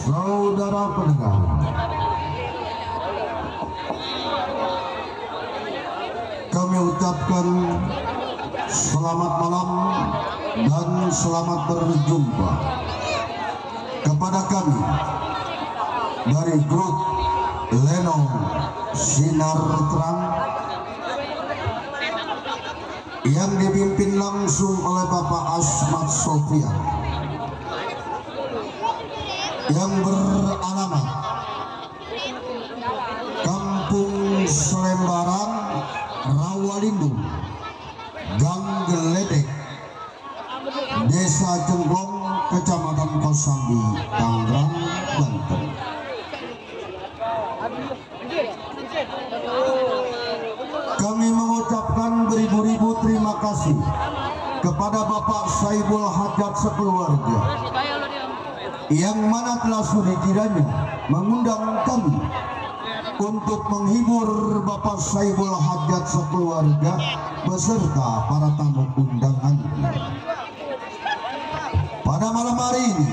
Saudara pendengar, kami ucapkan selamat malam dan selamat berjumpa kepada kami dari grup Lenong Sinar Terang yang dipimpin langsung oleh Bapak Asmat Sofian, yang beralamat Kampung Selembaran, Rawalindung, Gang Geledek, Desa Cenglong, Kecamatan Kosambi, Tangerang, Banten. Kami mengucapkan beribu-ribu terima kasih kepada Bapak Saibul Hajat sekeluarga, yang mana telah sudi kiranya mengundang kami untuk menghibur Bapak Saibul Hajat sekeluarga beserta para tamu undangan. Pada malam hari ini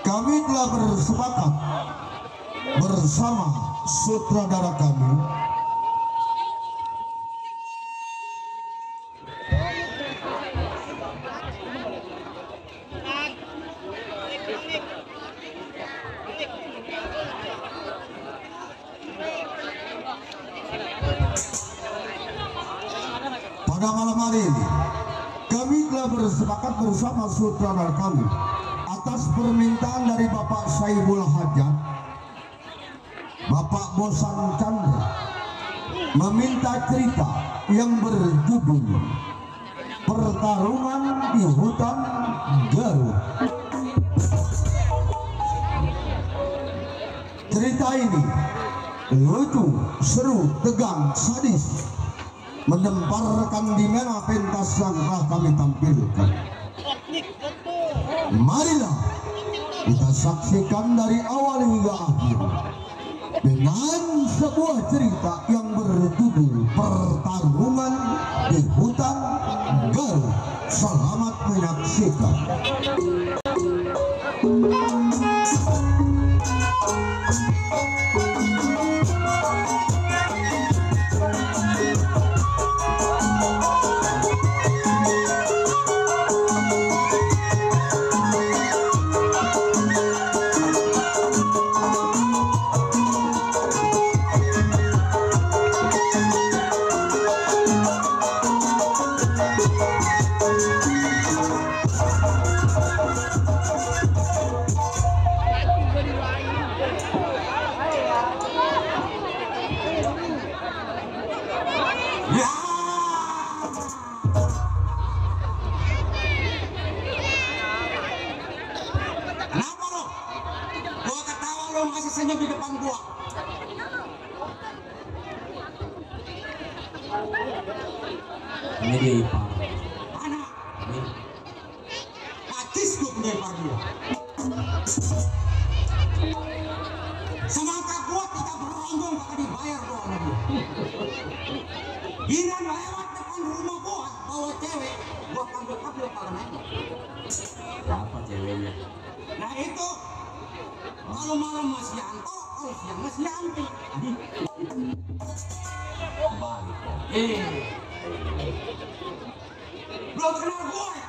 kami telah bersepakat bersama sutradara kami bersepakat bersama sutradara kami atas permintaan dari Bapak Saibul Hajat, Bapak Bosan Chandra meminta cerita yang berjudul Pertarungan di Hutan Garut. Cerita ini lucu, seru, tegang, sadis, menemparkan di mana pentas yang telah kami tampilkan. Marilah kita saksikan dari awal hingga akhir dengan sebuah cerita yang berjudul Pertarungan di Hutan Garut. Selamat menyaksikan. Di depan gua. Ini dia Ipar. Mana? Pacis gua punya Ipar dia. Semangka gua tidak berondong kakak dibayar gua sama dia. Giliran lewat depan rumah gua bawa cewek, gua panggil parmen. Siapa ceweknya? Nah itu. Kalau malam Mas Yanto, kalau siang Mas Yanti. Balik. Belum kenal gue ya?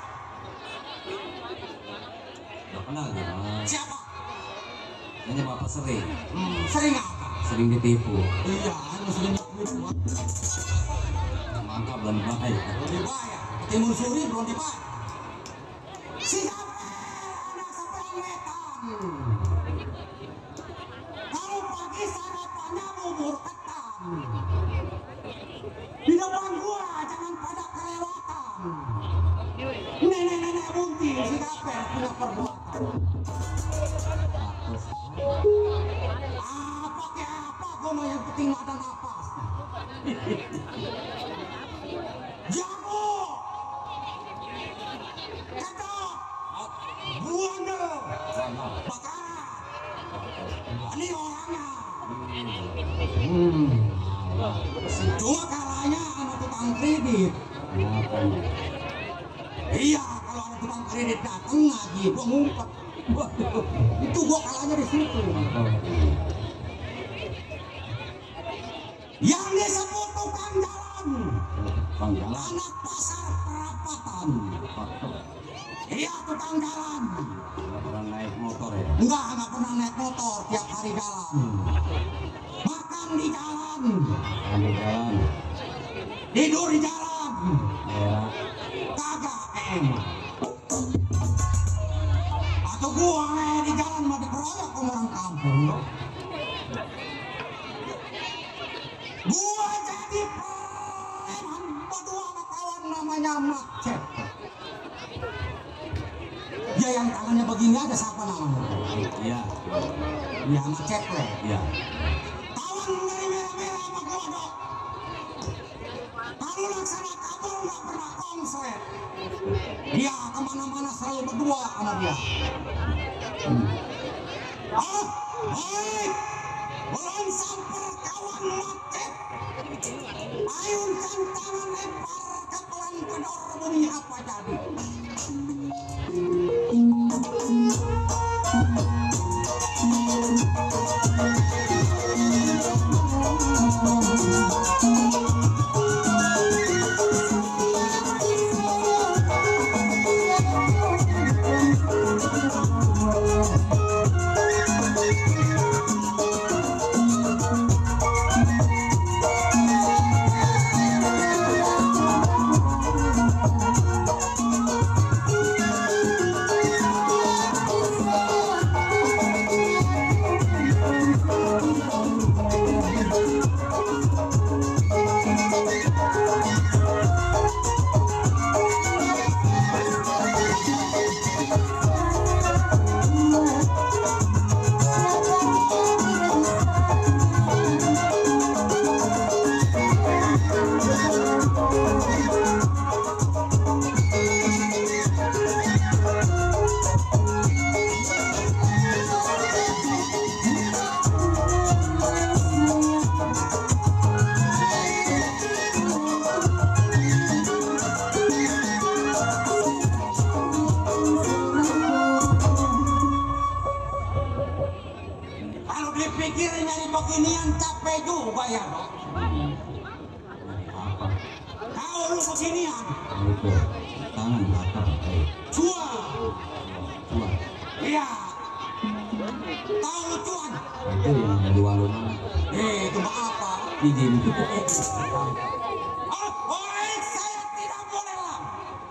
Belum kenal ya? Siapa? Ini Bapak sering. Sering apa? Sering ditipu. Iya, sering ditipu. Mangka belum dibayar. Belum dibayar. Timur Suri belum dibayar. Siapa? Anak seperang wetan. Di depan gua jangan pada kelewatan. Nenek-nenek bunting si kaper punya perbuatan. Buana Bakara ini orangnya. Cuma kalahnya sama tukang kredit. Iya, kalau ada tukang kredit datang lagi gua ngumpet. Waduh, itu gua kalahnya di situ. Yang disebut tukang jalan, anak pasar perapatan. Iya, tukang jalan. Nggak pernah naik motor ya? Enggak pernah naik motor, tiap hari jalan. Makan di jalan. Makan di jalan. Tidur di jalan. Ya. Kagak atau gua di jalan mah dikeroyok sama orang kampung. Gua jadi preman berdua sama kawan namanya Macet. Dia yang tangannya begini ada siapa namanya? Iya. Iya, Macet le. Iya. Kawan dari merah-merah sama gua dok. Kalau laksana kabur nggak pernah konslet. Dia kemana-mana selalu berdua sama dia. Baik, belum sampai kawan Macet. Ayunkan tangan lempar ke pelan kedor bumi apa jadi? Beginian capek juga ya dok. Apa? Kau lu beginian. Itu tangan belakang. Cuan. Cuan. Iya. Tahu lu cuan? Itu yang ada di warung mana? Itu mah apa? Izin. Baik, saya tidak boleh lah.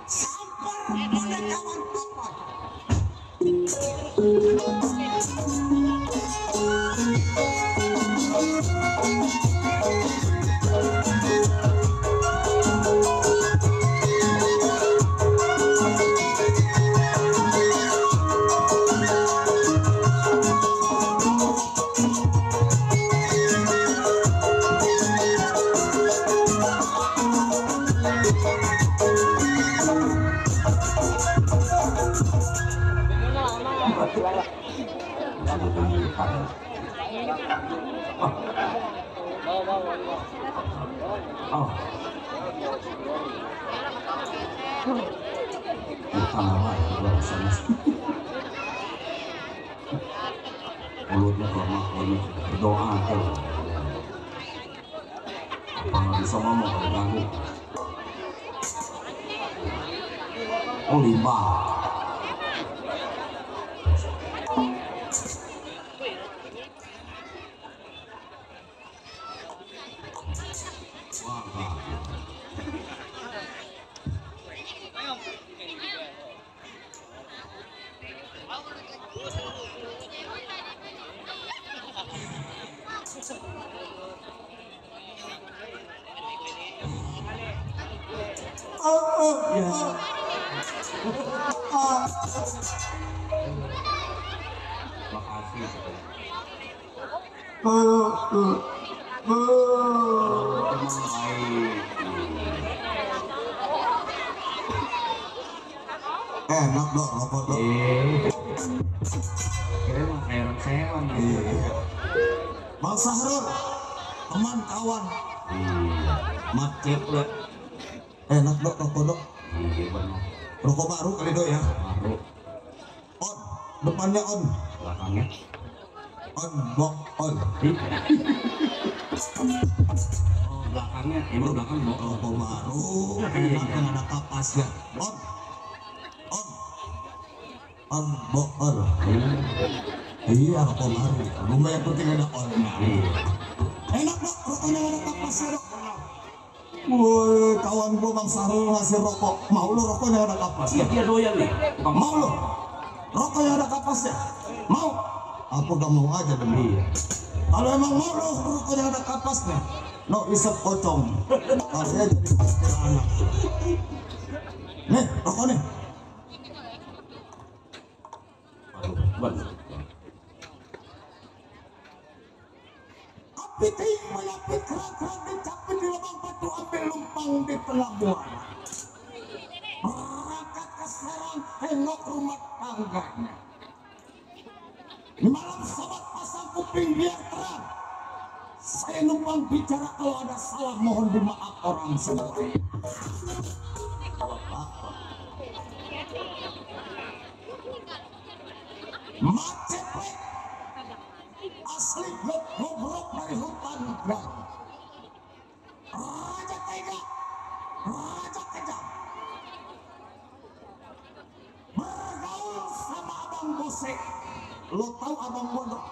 Samper pada kawan apa? Oh. Bukan apa buat sana. Mulutnya lemah ini berdoa tuh. Apa nggak bisa ngomong kalau ganggu? Oh limbah. Enak dong rokok dong. Bang Sahrul, teman kawan. Macet lah. Enak dok, rokok dok. Iya benar. Rokok baru kali dok ya. Baru. On, depannya on. Belakangnya. On, block, on. Oh belakangnya. Ini belakang mau. Rokok baru, enak yang ada kapasnya. On, on, block, on. Iya, rokok baru. Rumah yang penting ada on-nya. Enak dok, rokoknya ada kapasnya dok. Woi, kawan gua Bang Sahrul ngasih rokok. Mau lo rokoknya ada kapasnya? Dia doyan nih. Mau lo? Rokoknya ada kapasnya? Mau? Aku gak mau aja demi. Kalau emang mau lo rokoknya ada kapasnya, no isep pocong. Kasih aja di anak. Nih, rokok nih. Benar. Apiting menyapit kerang-kerang dicapit di lubang batu, ambil lumpang di tengah buana. Berangkat ke Serang, tengok rumah tangganya. Malam sobat pasang kuping biar terang. Saya numpang bicara, kalau ada salah mohon dimaaf orang semua. Macet asli goblok dari hutan gang. Raja tega, raja kejam, bergaul sama Abang Bose. Lo tahu Abang gua dok?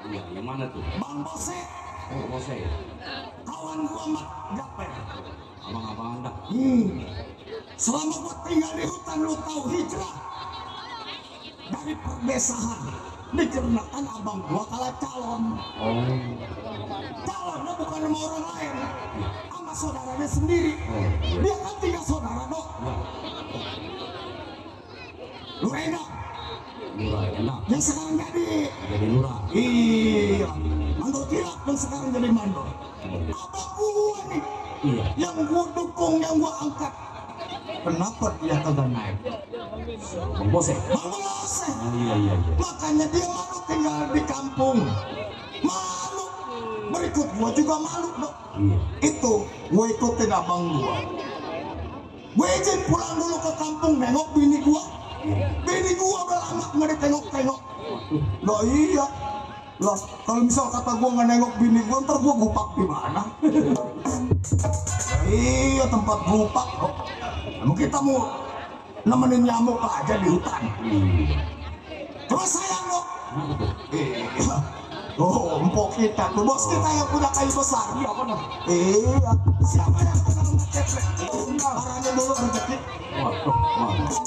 Iya, yang mana tuh? Bang Bose, Oh, Bose. kawan gua Mat Gaper. Abang-abang Anda. Selama gua tinggal di hutan, lo tahu hijrah dari perdesaan dikarenakan abang gua kalah calon. Oh. Calonnya bukan sama orang lain, sama saudaranya sendiri. Dia kan tiga saudara dok. Lurena Lurah enak. yang sekarang Jadi lurah. iya, mandor kilap yang sekarang jadi mandor. Abang gua nih Iya. yang gua dukung, yang gua angkat. Kenapa dia kagak naik? Bang Bose. Bang Bose. Oh, iya. Makanya dia malu tinggal di kampung. Malu. Berikut gua juga malu dok. Iya. Itu gua ikutin abang gua. Gua izin pulang dulu ke kampung nengok bini gua. Bini gua udah lama nggak ditengok-tengok. Loh iya. Loh kalau misal kata gua nggak nengok bini gua, ntar gua gupak di mana? Iya tempat gupak kok. Emang kita mau nemenin nyamuk aja di hutan. Terus sayang dok. Iya. Oh, empok kita, tuh bos kita yang punya kayu besar. Iya, benar. Iya. Siapa yang pernah ngeceplek? Orangnya dulu rezeki. Waduh, waduh.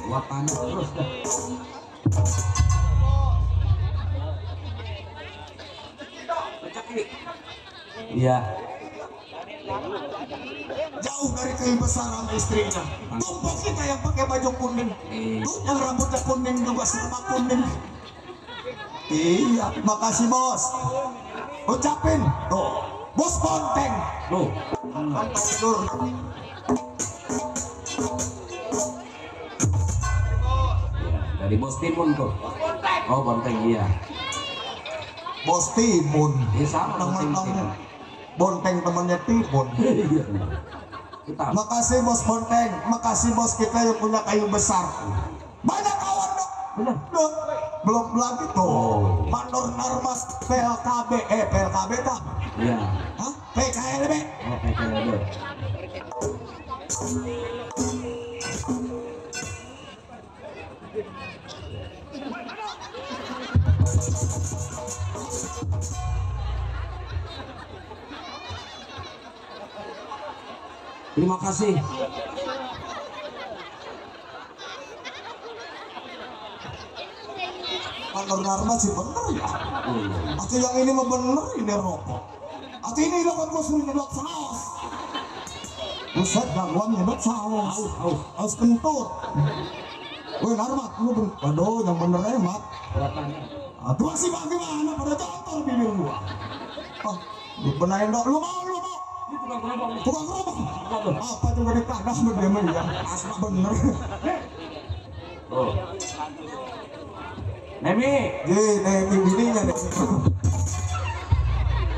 Gua tanya terus dah. Iya. Jauh dari kayu besar sama istrinya. Tumpuk kita yang pakai baju kuning. Tuh yang rambutnya kuning juga sama kuning. Iya, makasih bos. Ucapin tuh, bos Bonteng. Tuh. Tidur. Dari Bos Timun tuh. Oh, Bonteng iya. Bos Timun. Iya sama Teman-teman. Bonteng temannya Timun. Iya. Kita. Makasih bos Bonteng, makasih bos kita yang punya kayu besar. Banyak kawan dok. Benar. Dok, belum lagi tuh. Oh. Mandor Narmas PLKB, PLKB dah. Iya. Hah? PKLB. Oh, PKLB. Terima kasih. Mandor Narmas sih bener ya. Atau yang ini mah bener ini rokok. Atau ini lo kan gue suruh nyedot saus. Buset, gangguan nyedot saus. Saus kentut. Woi Narmat, lu bener. Waduh, yang bener emat. Tuh masih bagaimana pada contoh bini gua. Oh, benahin dok, lu mau. Tukang gerobak. Apa juga dikadah berdiam ya. Asma bener. Oh. Nemi. Nemi bininya nih.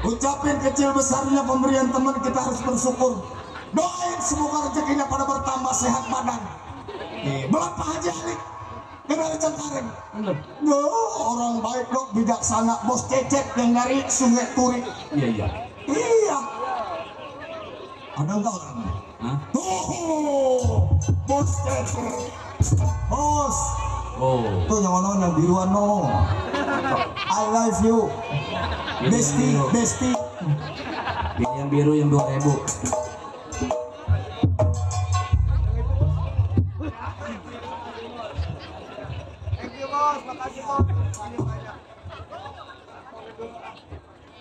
Ucapin kecil besarnya pemberian teman, kita harus bersyukur. Doain semoga rezekinya pada bertambah, sehat badan. Belah Pak Haji Ali dari Cengkareng. Orang baik dok, bijaksana. Bos Cecep yang dari Sungai Turi. Iya. Iya. Ada enggak orangnya? Hah? Bos Cecep. Bos. Oh. Tuh yang yang biruan no. I love you. Bestie. Yang biru yang 2000.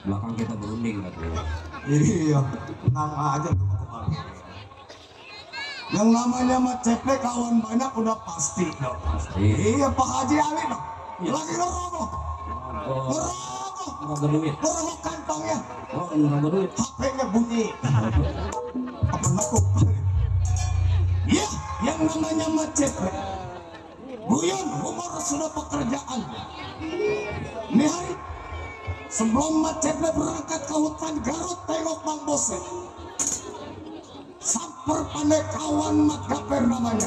Belakang kita berunding katanya. Iya, tenang aja teman-teman. Yang namanya mah ceplek kawan banyak udah pasti dong. Iya Pak Haji Ali dong. Lagi ngerokok. Nggak duit. Ngerokok kantongnya. Oh, nggak duit. HP-nya bunyi. Apa nakuk? Iya, yang namanya mah ceplek. Guyon, humor sudah pekerjaan. Nih hari sebelum Mat Ceplek berangkat ke hutan Garut, tengok Bang Bose. Samper pandai kawan Mat Gaper namanya.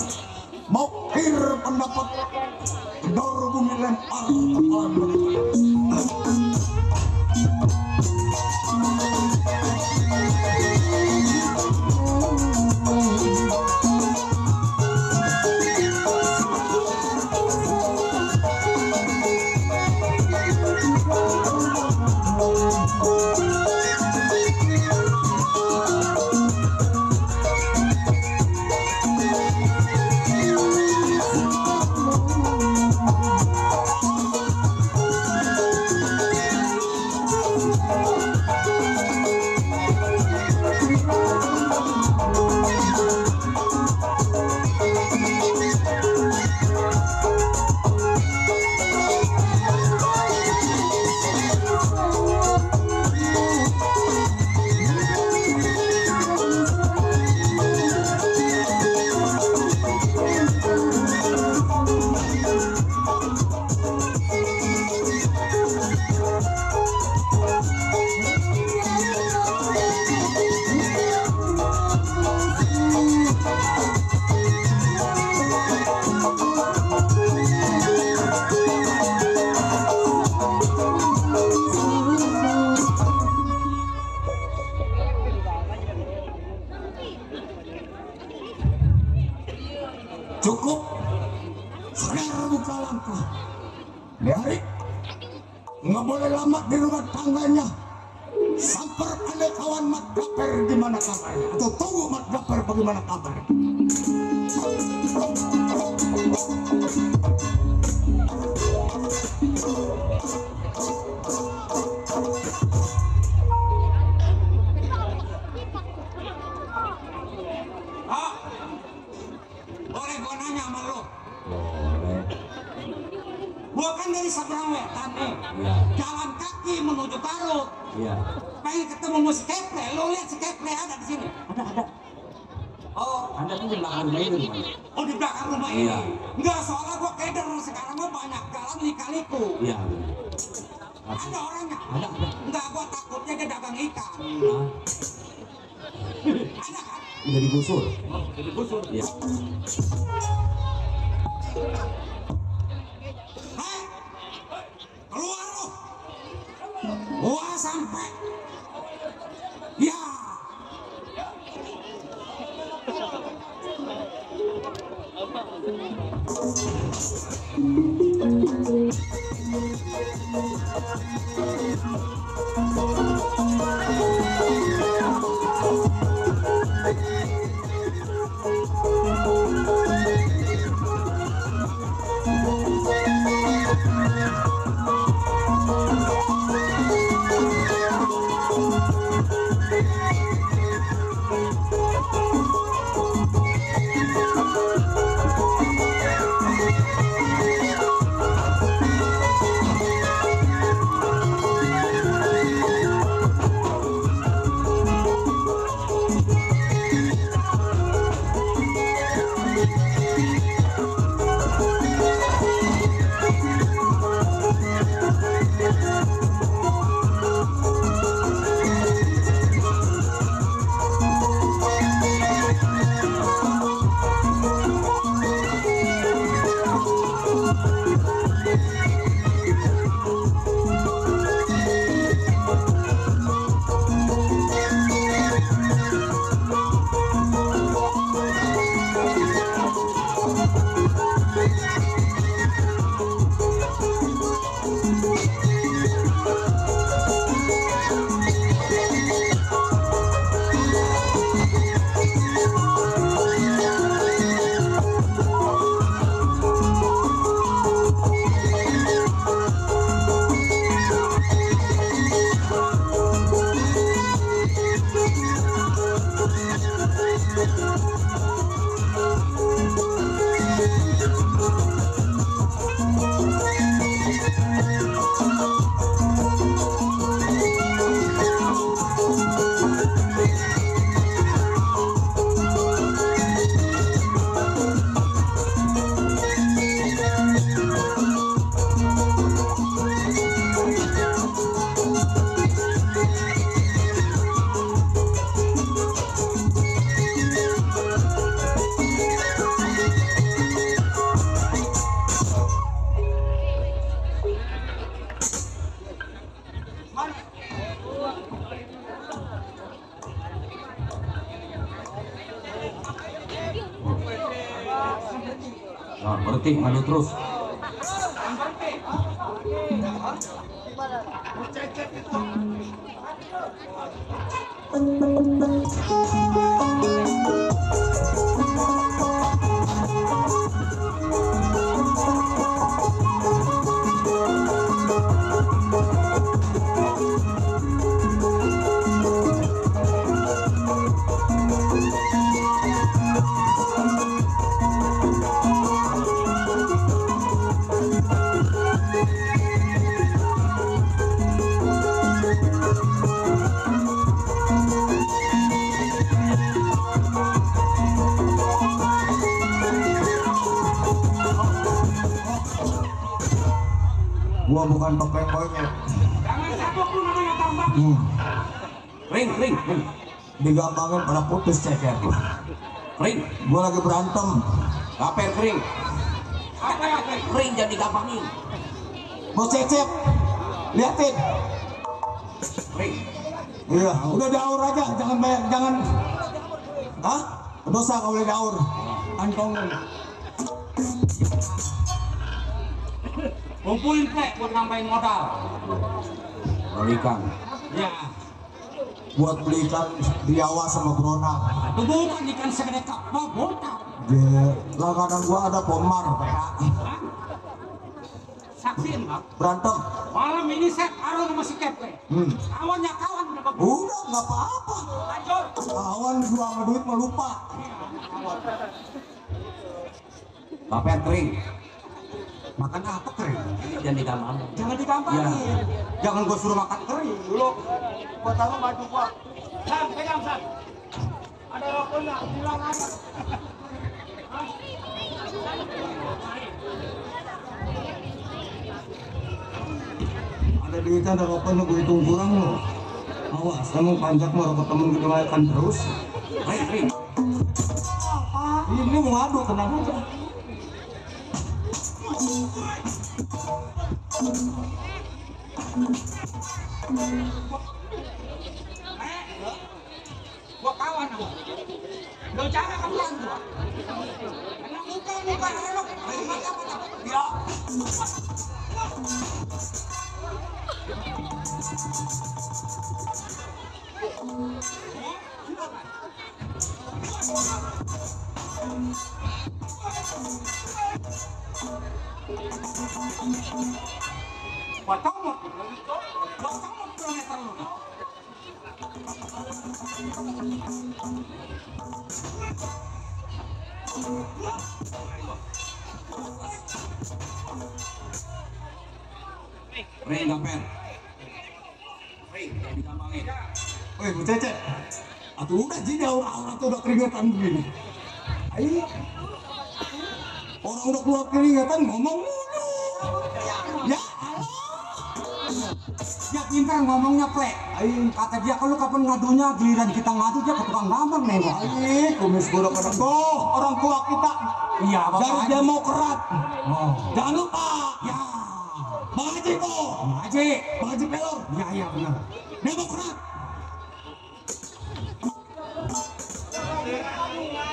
Mau kir pendapat, gedor bumi lempar kepala. Cukup, sekarang buka langkah. Dari nggak boleh lama di rumah tangganya. Samper ada kawan Mat Gaper di mana kabarnya? Atau tunggu Mat Gaper bagaimana kabarnya? Boleh gua nanya sama lo. Boleh. Gua kan dari seberang wetan nih. Iya. Jalan kaki menuju Garut. Iya. Pengen ketemu sama si Keple. Lo lihat si Keple ada di sini. Ada. Oh, Ada tuh di belakang rumah ini. oh di belakang rumah ini. Iya. Enggak, soalnya gua keder sekarang mah banyak jalan lika-liku. Iya. Ada orangnya. Ada. Enggak, gua takutnya dia dagang ikan. Hah? Ada kan? Udah digusur. Jadi busur. Iya. Hei, keluar lo. Gua sampai. Ya. putih maju terus. Gua bukan pakai monyet. Jangan sabuk lu namanya tambah. Ring. Digampangin pada putus ceker. Ring. Gua lagi berantem. Kaper kering. Apa ya, Pak? Ring jadi gampangin. Bos Cecep, liatin. Ring. Iya, udah daur aja, jangan banyak, jangan. Hah? Dosa kalau boleh daur. Antongin. Kumpulin plek buat nambahin modal. Berikan. Ya. Buat belikan Riawa sama Brona. Itu bukan ikan segede kapal botak. Di langganan gua ada Pomar, PA. Saksiin, Bang. Berantem. Malam ini saya taruh sama si Kepe. Kawannya kawan udah bagus. Udah, nggak apa-apa. Lanjut. Kawan gua sama duit mah lupa. Kaper kering. Makan apa kering? Jangan digampangin. Jangan digampangin. Ya. Jangan gua suruh makan kering dulu. Gua taruh baju gua. Sam, pegang Sam. Ada rokoknya, bilang aja. Ada duitnya, ada rokoknya, gue hitung kurang loh. Awas, kamu panjang mau rokok temen kita makan terus. Ring. Ini mau ngadu, tenang aja. Gua kawan sama. Lo jangan kawan gua. Karena muka lo. Ya. Potong kilometer lu. Ring kaper. Ring jadi digampangin. Woi, Bu Cece. Atuh udah jadi orang tuh udah keringetan begini. Ayo. Orang udah keluar keringetan ngomong mulu. Ya Allah. Dia pintar ngomongnya, Plek. Kata dia kalau kapan ngadunya giliran kita ngadu dia ke tukang gambar nengok. Ayo, kumis buruk ada. Tuh, orang tua kita. Iya, Bapak Dari Haji. Demokrat. Oh. Jangan lupa. Ya. Bang Haji tuh. Haji. Bang Haji Pelor. Iya benar. Demokrat.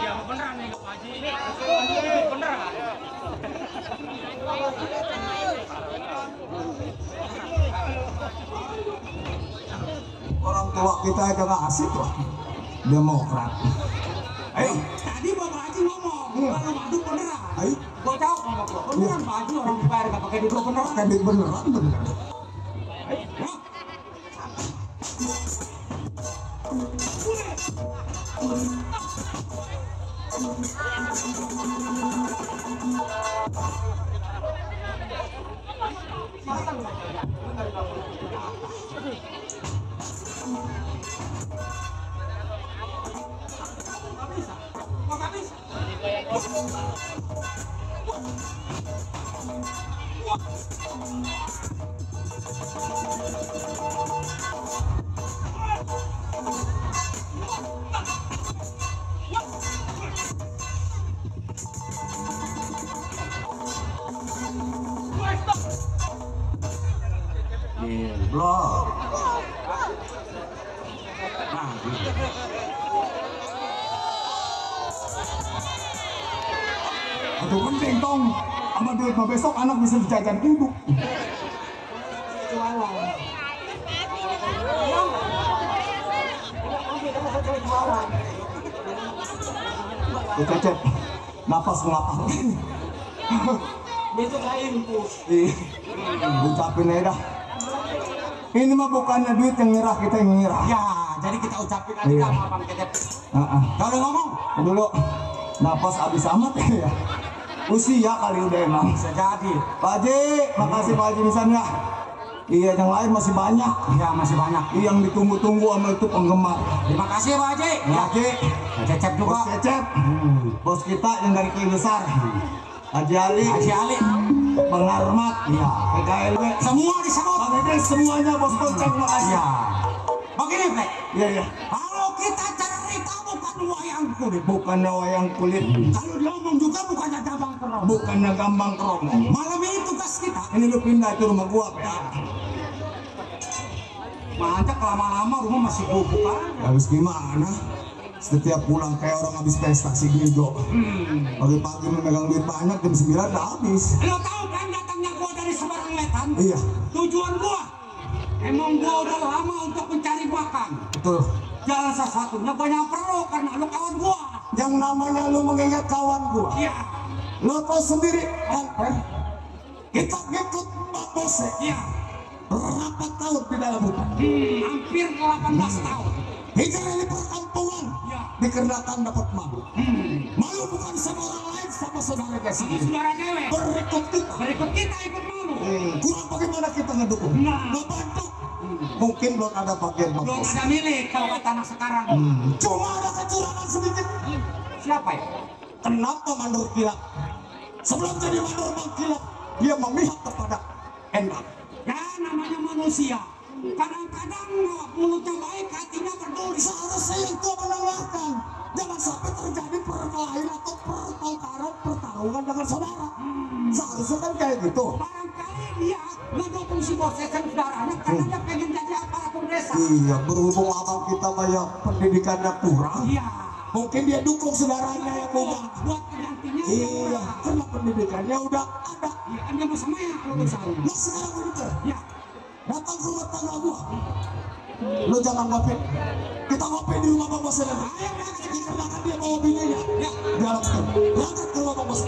Ya beneran nih Pak Haji. Beneran. Orang tua kita aja nggak asik loh. Demokrat. Ayo, tadi Bapak Haji ngomong, kalau madu beneran. Ayo. Gua tahu ngomong gua. Beneran Pak Haji orang dibayar gak pakai duit beneran. Kayak beneran beneran. Ya. Nggak bisa. Blok. Nah, gitu. Aduh penting tong. sama duit mah besok anak bisa dijajan kudu. Cecep, napas ngelapar. Besok lain tuh. Ucapin aja dah. Ini mah bukannya duit yang nyerah, kita yang nyerah. Ya, jadi kita ucapin aja Iya. sama Bang Cecep. Kalau ngomong dulu, napas habis amat ya. Usia kali udah emang. bisa jadi. Pak Haji, makasih Pak Haji misalnya. Iya, yang lain masih banyak. Ya masih banyak. Yang ditunggu-tunggu sama itu penggemar. Terima kasih Pak Haji. Pak Haji, Pak Cecep Bos juga. Cecep, bos kita yang dari Kali Besar. Haji Ali, Haji Ali. Bang Armat, Iya. PKLW. Semua disebut. Bang Ede, semuanya bos Koncang, makasih. Ya. Begini, Pak. Iya, iya. Kalau kita cerita bukan wayang kulit. Bukannya wayang kulit, Kalau diomong juga bukannya gampang kerong. bukannya gampang keromong. Malam ini tugas kita. Ini lu pindah itu rumah gua, Pak. Mantap lama-lama rumah masih bubuk aja. Habis gimana? Setiap pulang kayak orang habis pesta si Gigo. Pagi-pagi memegang duit banyak, jam 9 udah habis. Lo tahu kan datangnya gua dari Semarang Wetan? Iya, Tujuan gua emang gua udah lama untuk mencari makan. betul. Jalan satu-satunya banyak perlu karena lo kawan gua. Yang namanya lu mengingat kawan gua. Iya. Lo tau sendiri kan, kita ngikut Pak Bose Iya. berapa tahun di dalam hutan. Hampir 18 tahun. Hijrah di perkampungan, Iya. dikarenakan dapat malu. Malu bukan sama orang lain, sama saudaranya Sama sendiri. saudara cewek. Berikut kita ikut malu. Kurang bagaimana kita ngedukung? Nah. Ngebantu. Mungkin belum ada bagian Pak Belum Bose. ada milik kalau kata anak sekarang. Cuma ada kecurangan sedikit. Siapa ya? Kenapa Mandor Kilap? Sebelum jadi Mandor Bang Kilap, dia memihak kepada Endang. Ya namanya manusia. Kadang-kadang mulutnya baik, hatinya peduli. Seharusnya yang tua mendengarkan. Jangan sampai terjadi perkelahian atau pertengkaran, pertarungan dengan saudara. Seharusnya kan kayak gitu. Barangkali dia mendukung si bos dan saudaranya karena dia pengen jadi aparatur desa. Iya, berhubung abang kita banyak pendidikannya kurang, Iya. mungkin dia dukung saudaranya yang muda. Buat pengantinnya yang Iya, murah. karena pendidikannya udah ada. Iya kan dia mau sama ya kalau misalnya. Nah sekarang begitu, Ya. datang ke rumah tangga gua. Lu jangan ngopi. Kita ngopi di rumah Bang Bos. Ayo, dikarenakan dia bawa bininya. Ya. Jalan berangkat ke rumah Bang Bos.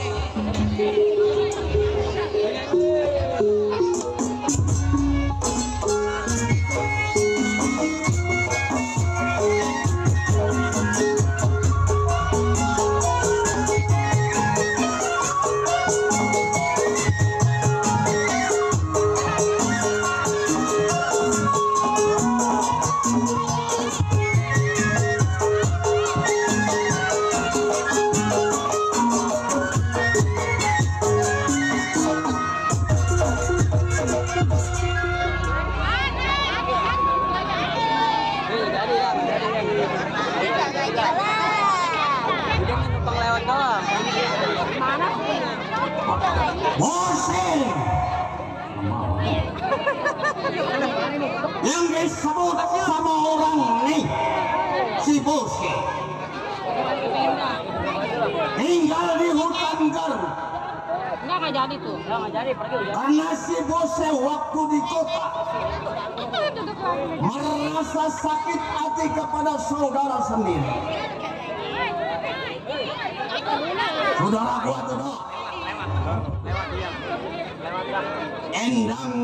Bose yang disebut sama orang nih si Bose tinggal di hutan Garut. Nggak jadi tuh. Nggak jadi, pergi udah. Karena si Bose waktu di kota merasa sakit hati kepada saudara sendiri. Saudara gua tuh dok, Endang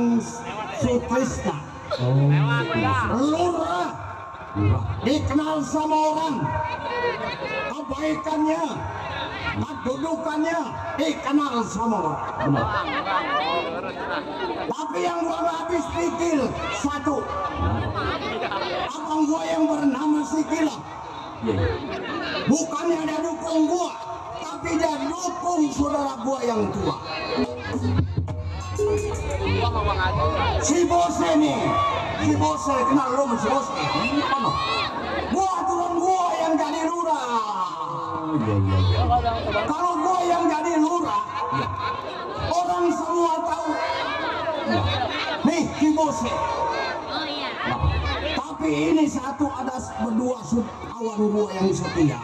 Sutrisna, lurah, dikenal sama orang, kebaikannya, kedudukannya dikenal sama orang. Tapi yang gua nggak habis pikir satu, abang gua yang bernama Sikila, bukannya dia dukung gua, tapi dia dukung saudara gua yang tua. Si Bose nih, si Bose kenal lu sama si Bose? Mana? Gua turun gua yang jadi lurah. Kalau gua yang jadi lurah, orang semua tahu. Nih si Bose. Oh iya. Tapi ini satu ada berdua kawan gua yang setia.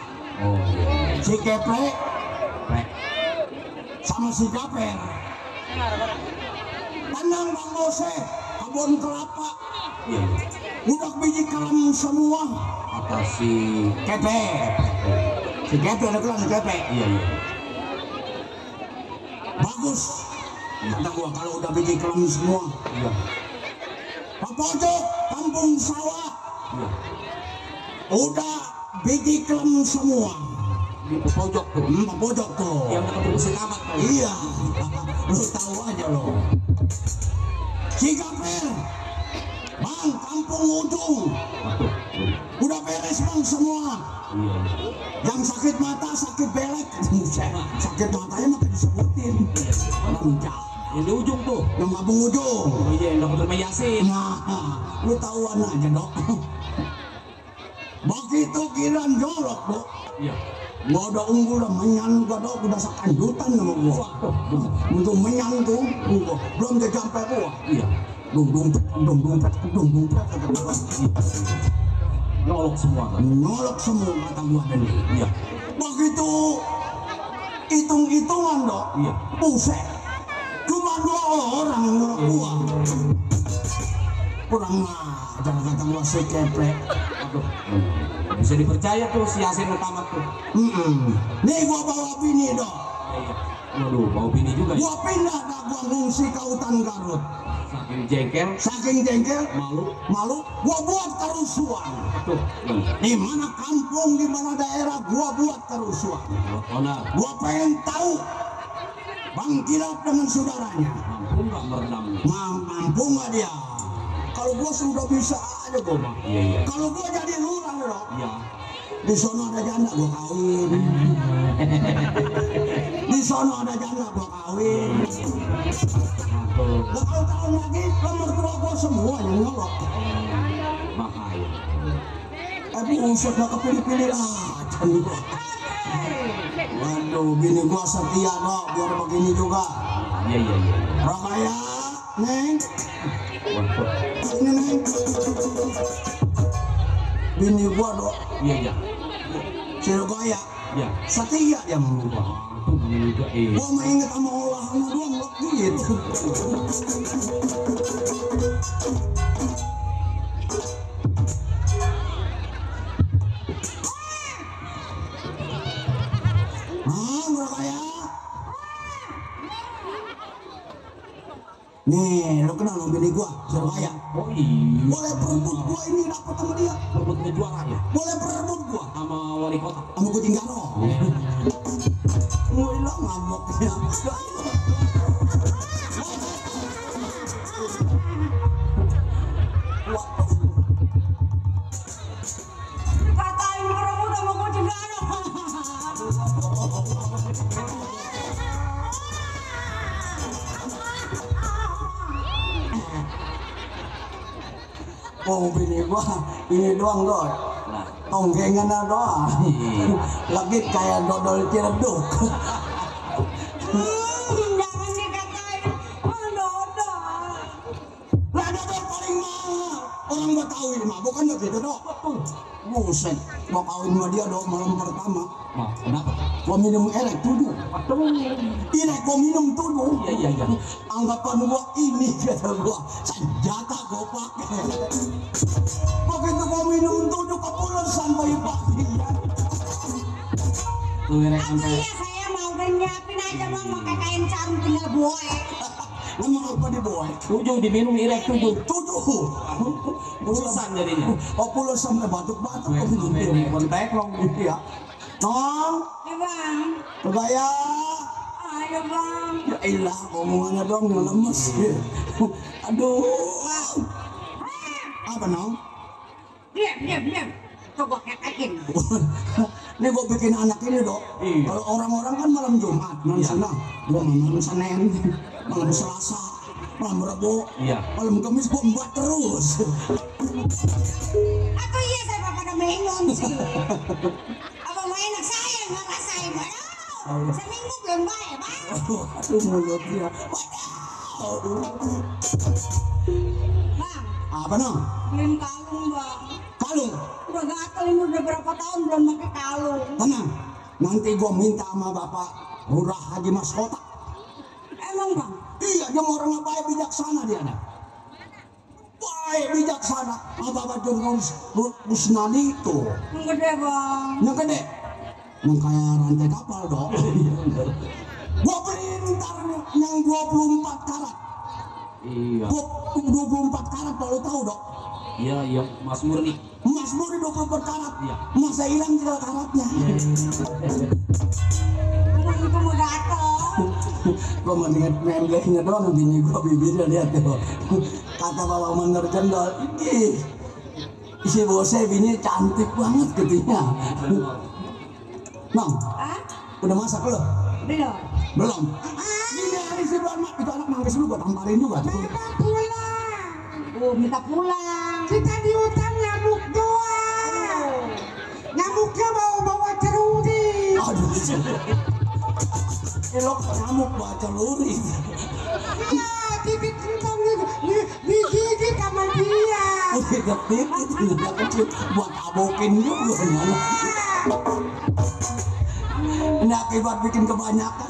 Si Keplek sama sama si Gaper. Tenang Bang Bose, kebun kelapa. Iya. Udah biji kelem semua. Atas si Kepe. Si Kepe ada kelan Kepe. iya. Bagus. Kata gua kalau udah biji kelem semua. Iya. Pojok kampung sawah. Iya. Udah biji kelem semua. Di pojok tuh. Pojok tuh. Yang dekat mesin amat tuh. Iya. Lu tahu aja lo. Si Gaper. Bang, kampung ujung. Udah beres bang semua. Iya. Yang sakit mata, sakit belek. Sakit matanya maka disebutin. Lancah. Yang di ujung tuh. Yang kampung ujung. Oh iya, yang dokter Yasin. Nah, lu tahuan aja dok. Begitu kiran jorok dok. Iya. Gua udah unggul dah menyan gua dok udah sakandutan sama gua. Untuk menyan tuh, belum dia sampai gua. Iya. Dung dung Nyolok semua kan. nyolok semua kata gua tadi. Iya. Begitu hitung-hitungan dok. Iya. Buset. Cuma 2 orang yang nyolok gua. Kurang ajar kata gua si keplek. Aduh. Bisa dipercaya tuh si Yasin utama tuh. Nih gua bawa bini dok. Iya. Waduh, bau bini juga ya. Gua pindah dah gua ngungsi ke hutan Garut. Saking jengkel, Saking jengkel, malu. gua buat kerusuhan. Tuh. Di mana kampung, di mana daerah, gua buat kerusuhan. Onar. Gua pengen tahu Bang Kilap dengan saudaranya. Mampu nggak meredam? Mampu nggak dia? Kalau gua sudah bisa aja gua bang. Iya. Kalau gua jadi lurah dong. Iya. Di sono ada janda gua kawin. Di sono ada janda gua kawin. Nah, kalau tahun lagi nomor 2 gua semua yang nyolok. Bahaya. Buset gak kepilih-pilih aja nih gua. Waduh, bini gua setia dok, biar begini juga. Iya. Rakaya, Neng. Waduh. Ini Neng. Bini gua dok, Iya. si Rakaya. Iya. Setia dia sama gua. Tuh kamu juga. Gua mah inget sama olahannya doang dok gitu. Rakaya. Nih, lu kenal lo bini gua, si Rakaya. Oh iya. Boleh perebut gua ini dapat sama dia. Perebutnya juara ya. Boleh perebut gua Sama wali kota. sama kucing karo. Woi lo ngambek ya. Katain perebut sama kucing karo. Oh bini gua ini doang dok. Nah. Tonggengan doang. Lagi kayak dodol ciledug. Jangan dikatain dodol. Lah dodol paling mahal. Orang gua tahu ini mah bukan begitu dok. Buset, gua kawin sama dia dok malam pertama. Wah, kenapa? Gua minum elek tujuh. Waduh. Ini gua minum tujuh. Iya. Anggapan gua ini kata gua senjata gua pakai. Begitu gua minum tujuh kepulesan bayi pagi. Tuh erek Atau sampai. iya saya mau udah nyiapin aja bang pakai kain sarung tinggal buai. Emang apa dibawa? 7 diminum irek 7. Tujuh. Pulusan jadinya. Oh pulusan batuk-batuk. Sampai di kontak long. Iya. Nong, Ya bang. bergaya. Ayo bang. Ya ilah, omongannya dong yang lemes. Aduh. Apa Nong? Diam. Coba kekekin. Ini gua bikin anak ini dok. Iya. Kalau orang-orang kan malam Jumat, malam Iya. Senang, gua malam Senin, malam Selasa, malam Rabu, Iya. malam Kamis gua embat terus. Atau iya saya pada mengon sih. Apa mau enak saya nggak rasain aduh. Seminggu belum bayar bang. Aduh mulutnya. Aduh. Bang, Apa Nong? beliin kalung bang. Kalung. Udah gatel ini udah berapa tahun belum pakai kalung. Tenang. Nanti gua minta sama Bapak Lurah Haji Mas Kota. ngomong bang. Iya, dia orang yang baik bijaksana dia ada. Baik bijaksana. Apa jurnalis Kusnadi itu? Yang gede bang. Yang gede. Yang kayak rantai kapal dong. Gua perintah yang 24 karat. Iya. 24 karat kalau tahu dong. Iya, iya, Mas Murni. Mas Murni 24 karat. Iya. Masa hilang 3 karatnya. Itu mau datang. Gua mendingan memblehnya doang bini gua bibirnya lihat tuh. Kata Bapak Mandor Jendol, ih si bosnya bini cantik banget katanya. Nang, Hah? udah masak lo? Belum. Belum. Ini hari si Bang itu anak manggis lu gua tamparin juga tuh. Oh, minta pulang. Kita di hutan nyamuk doang. Nyamuknya bawa ceruri. Aduh. Elok nyamuk bawa celuri. Iya, titik kentong digigit sama dia. Udah gepit itu udah kecil buat abokin juga nyala. Ini akibat bikin kebanyakan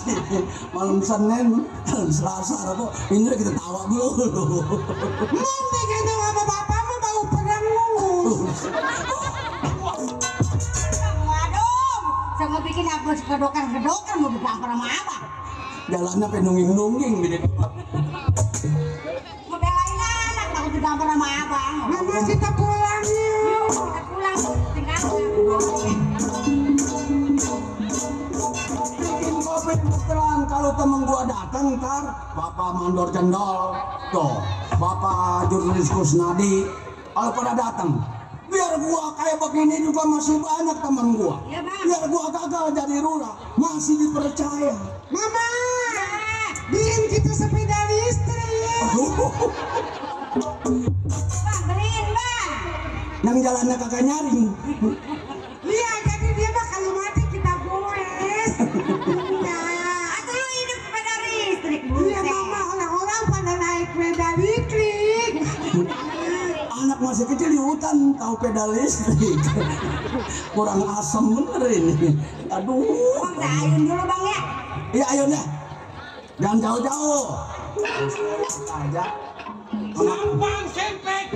malam Senin, malam Selasa apa ini kita tawa dulu. Mami kata sama bapakmu bau perang lu. Waduh, saya mau bikin apa kedokan mau digampar sama abang. Jalannya penunging-nunging gini. Mau belain anak, takut digampar sama abang. Mama kita pulang yuk. Kita pulang, tinggal. Bikin kopi terang kalau temen gua datang ntar Bapak Mandor Jendol tuh Bapak jurnalis Kusnadi kalau pada datang biar gua kayak begini juga masih banyak temen gua. Iya, Bang. Biar gua gagal jadi lurah masih dipercaya. Mama, beliin kita sepeda listrik. Aduh, Bang, beliin bang. yang jalannya kagak nyaring. Iya, jadi dia mah kalau mati kita goes. Nah, Atau lu hidup sepeda listrik, iya buset. mama orang-orang pada naik sepeda listrik. Anak masih kecil di hutan tahu pedal listrik. Kurang asem bener ini. Aduh. Bang, saya ayun dulu bang ya. Iya ayo deh. Jangan jauh-jauh. Aja. Gampang sempet.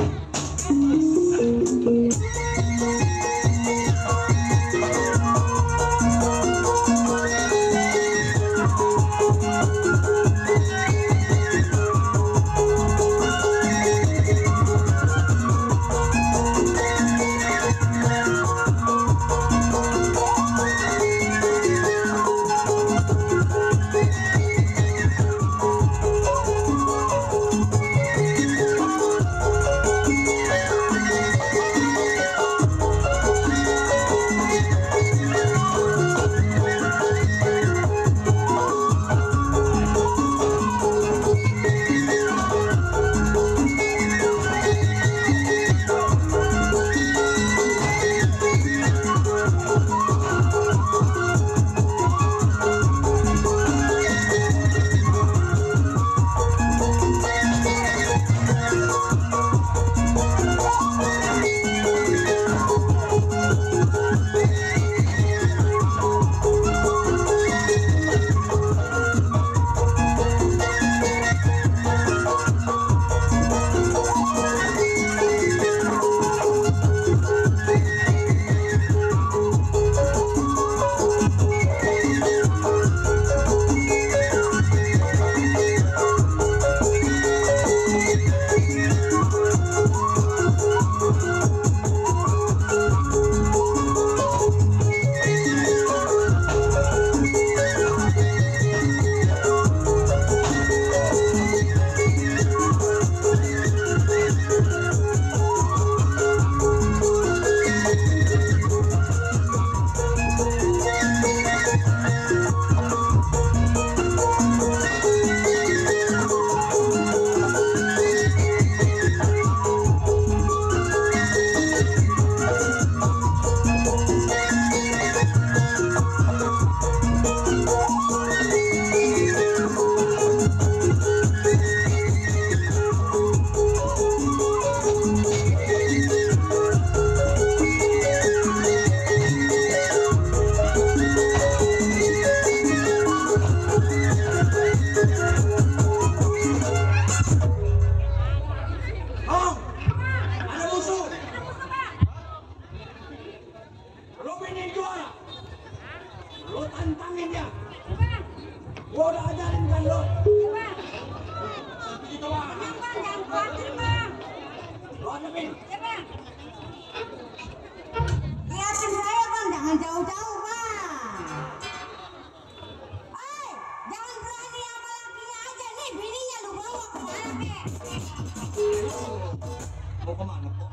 Mau kemana kok?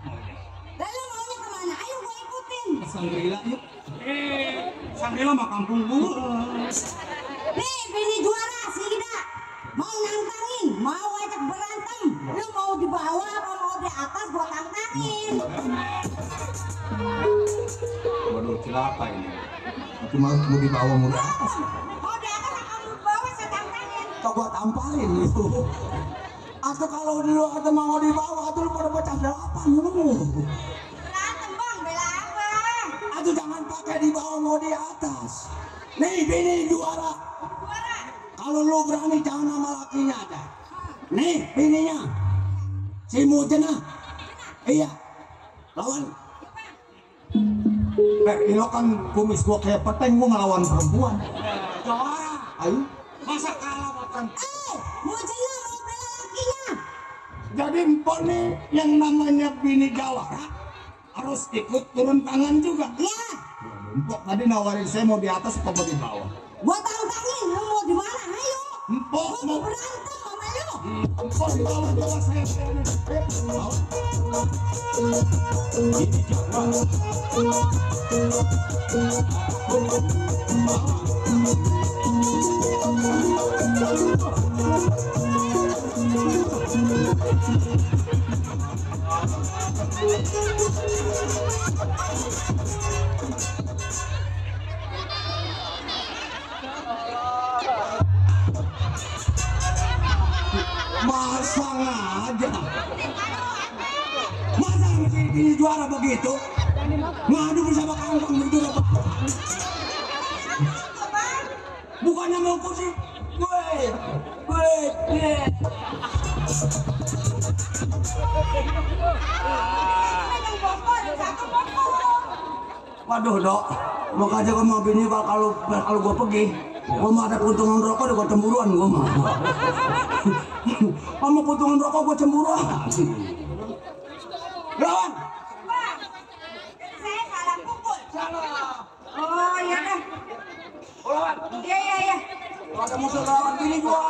Lalu maunya kemana? Ayo gua ikutin. Sangrila yuk. Sangrila mah kampung gua. Nih, bini juara si Ida. Mau nantangin, mau ajak berantem. Lu mau di bawah apa mau di atas gua tantangin. Waduh, celaka ini. Tapi mau di bawah mau di atas. Mau di atas apa mau di bawah saya tantangin. Kok gua tamparin itu. Atau kalau dulu ada mau di bawah, atau lu pada pecah delapan lu. Berantem bang, bela apa? Atau jangan pakai di bawah mau di atas. Nih bini juara. Juara. Kalau lu berani jangan nama lakinya aja. Nih bininya. Si Mujena. Iya. Lawan. Ini kan kumis gua kayak peteng, gua ngelawan perempuan. Juara. Ayo. Masa kalah makan? Mau jelas mau bela lakinya. Jadi empok nih yang namanya bini jawara harus ikut turun tangan juga. Iya. Empok tadi nawarin saya mau di atas atau mau di bawah. Gua tantangin, lu mau di mana? Ayo. Empok Gua mau mau berantem sama lu. empok di bawah saya ini. Ini jawara. Masang aja. Masa ini juara begitu? Ngadu bersama kawan-kawan begitu apa? Bukannya mau kursi? Waduh dok, makanya gua mau bini kalau gua pergi, gua mau ada keuntungan rokok, gua cemburuan gua mah. Kamu keuntungan rokok gua cemburuan. Lawan. Saya salah pukul. Oh iya dah. Lawan. Iya. Ada musuh lawan bini gua.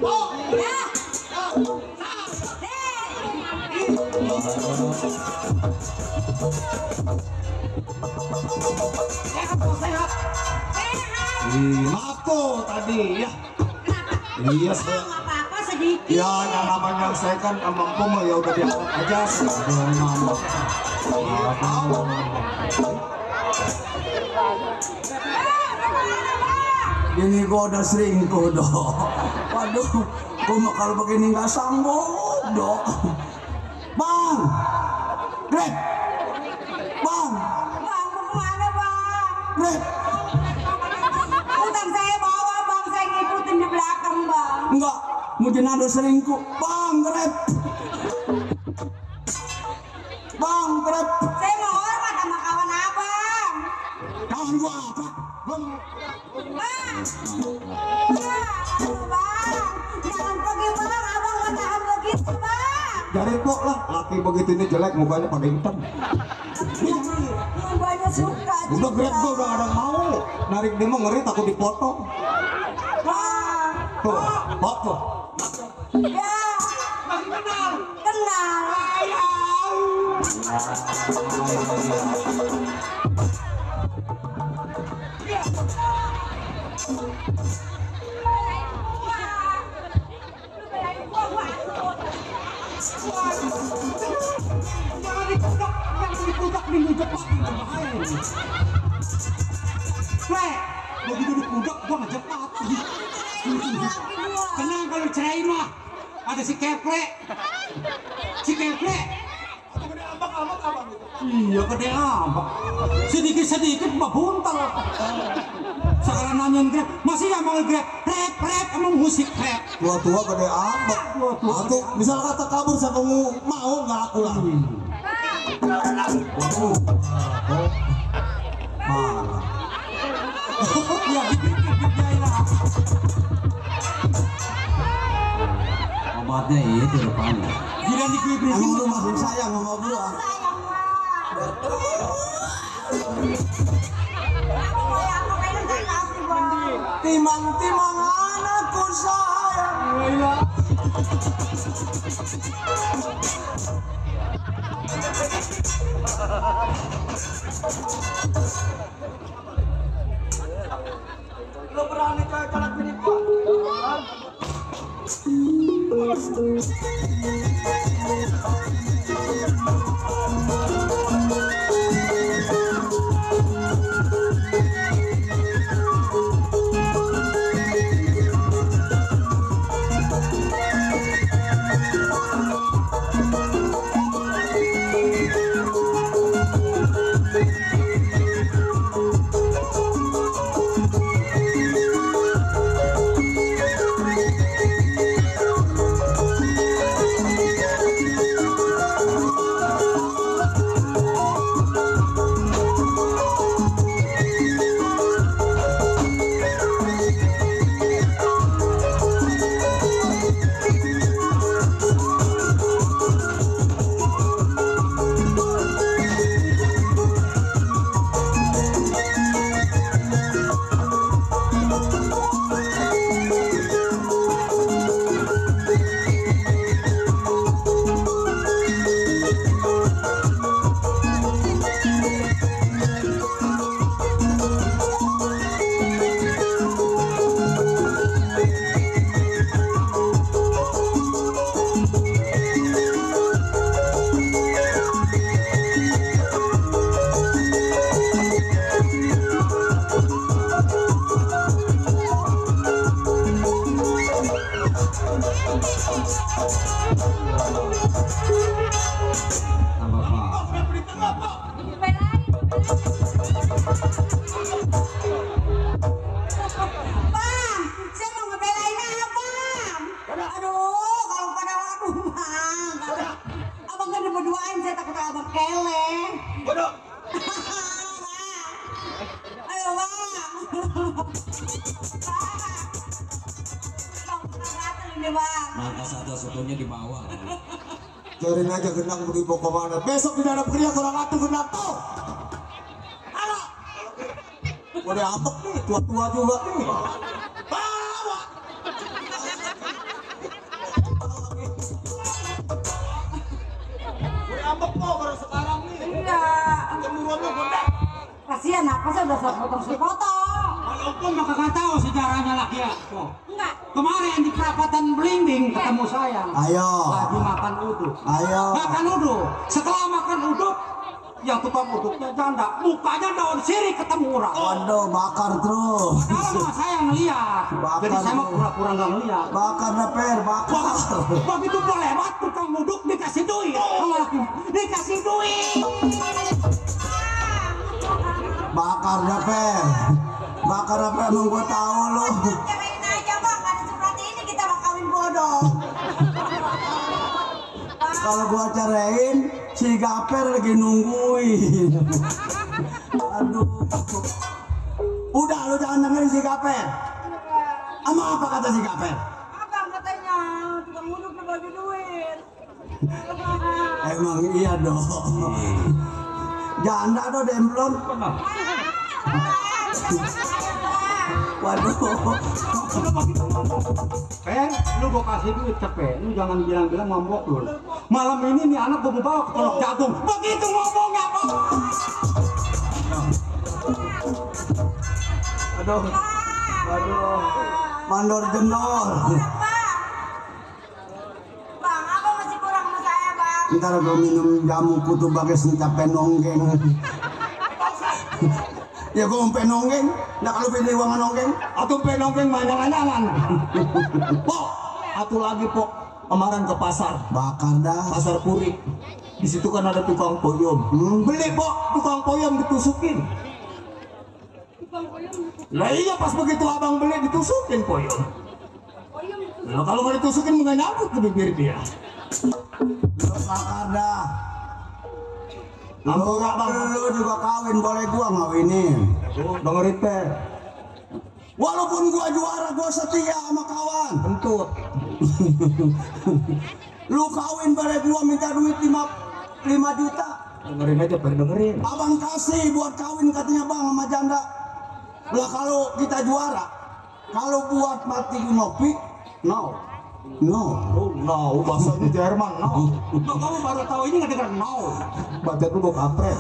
Oh, ya. Sehat. Maaf tuh tadi ya. Iya saya. Apa-apa sedikit. Ya yang namanya saya kan mampu mah ya udah diangkat aja dengan mama. Ini gua udah selingkuh dok. Waduh, gua mah kalau begini nggak sanggup dok. Bang, Greg, bang, Bang, mau kemana bang? Greg, Utang saya bawa bang, saya ngikutin di belakang bang. enggak, mungkin ada selingkuh. Bang, Greg, bang, Greg, Saya mau hormat sama kawan abang. kawan gua apa? Bang, Bang, bang, jangan pergi bang, abang gak tahan begitu bang. jadi kok lah, laki begitu ini jelek mukanya pada hitam. Banyak suka. Udah Greg gua udah ada mau narik dia mah ngeri takut dipotong. Bang, Tuh, foto. ya, kenal. Jangan dipudak bahaya. Begitu dipudak gua ngajak mati. Tenang kalau cerai mah. Ada si Keple. Iya gede amat. Sedikit-sedikit mah buntal. Sekarang nanyain Greg, masih nggak mau Greg? Rap, emang musik rap. Tua-tua gede amat. Atau misal kata kabur saya kamu mau nggak laku lagi. Waduh. Mana? Ya, dikit-dikit lah. Obatnya itu depannya. Gila dikit-dikit. Emang lu masih sayang sama gua? Sayang bang. Timang-timang anakku sayang. Bang, saya mau ngebelain abang. Aduh, kalau pada waduh bang. Abang kan berduain, saya takut abang keleng. Bodoh. Ayo bang. Bang, gatel ini bang. Maka satu-satunya di bawah. Jarin aja genang beri pokok mana. Besok tidak ada pria kurang atuh genang tuh. Anak. Udah apek nih, tua-tua juga nih. Bawa. Udah apek kok baru sekarang nih. Iya. Kemuruannya gondek. Kasihan apa sih udah saya potong-potong. Walaupun mah kagak tahu sejarahnya laki ya. Tuh. Enggak. Kemarin di perapatan Belimbing ketemu saya. Ayo. Lagi makan uduk. Ayo. Makan uduk. Setelah makan uduk, yang tukang uduknya janda, mukanya daun sirih ketemu orang. Waduh, bakar terus. Padahal mah saya ngeliat. Bakar Jadi saya mah tuh. pura-pura nggak ngeliat. Bakar per, bakar. Begitu gua lewat tukang uduk dikasih duit. Sama laki, dikasih duit. Bakar per. Bakar per, emang gua tahu lu. Cerein aja bang, ada seperti ini kita bakal kawin bodoh. Kalau gua cerain, si Gaper lagi nungguin. Aduh. Udah lu jangan dengerin si Gaper. Emang apa kata si Gaper? Abang katanya tukang uduk udah bagi duit. Emang iya dong. Janda do demplon. Waduh. Lu gua kasih duit cepet, lu jangan bilang-bilang mabok lu. Malam ini nih anak gua mau bawa ke Teluk Jagung. Begitu ngomongnya, Bang. Aduh. Aduh. Mandor jendol. Bang, apa masih kurang sama saya bang? Ntar gua minum jamu kutu bagai sencape nonggeng. Ya gua mau penonggeng, nggak kalau pilih uang nonggeng. Atuh penonggeng manjangan-jangan. Pok, atuh lagi pok. Kemarin ke pasar, Bakar dah. pasar Puri. Di situ kan ada tukang poyom. Beli pok, tukang poyom ditusukin. Lah iya pas begitu abang beli ditusukin poyom. Nah, kalau nggak ditusukin nggak nyangkut ke bibir dia. Bakar dah. Ampun abang. Lu juga kawin, boleh gua ngawinin. Dengerin per. Walaupun gua juara, gua setia sama kawan. Kentut. Lu kawin, boleh gua minta duit 5 juta. Dengerin aja per, dengerin. Abang kasih buat kawin katanya bang sama janda. Lah kalau kita juara, kalau buat mati ngopi, no. No. Oh, no, bahasanya Jerman, no. Kamu baru tahu ini nggak dengar no. Baca dulu kampret.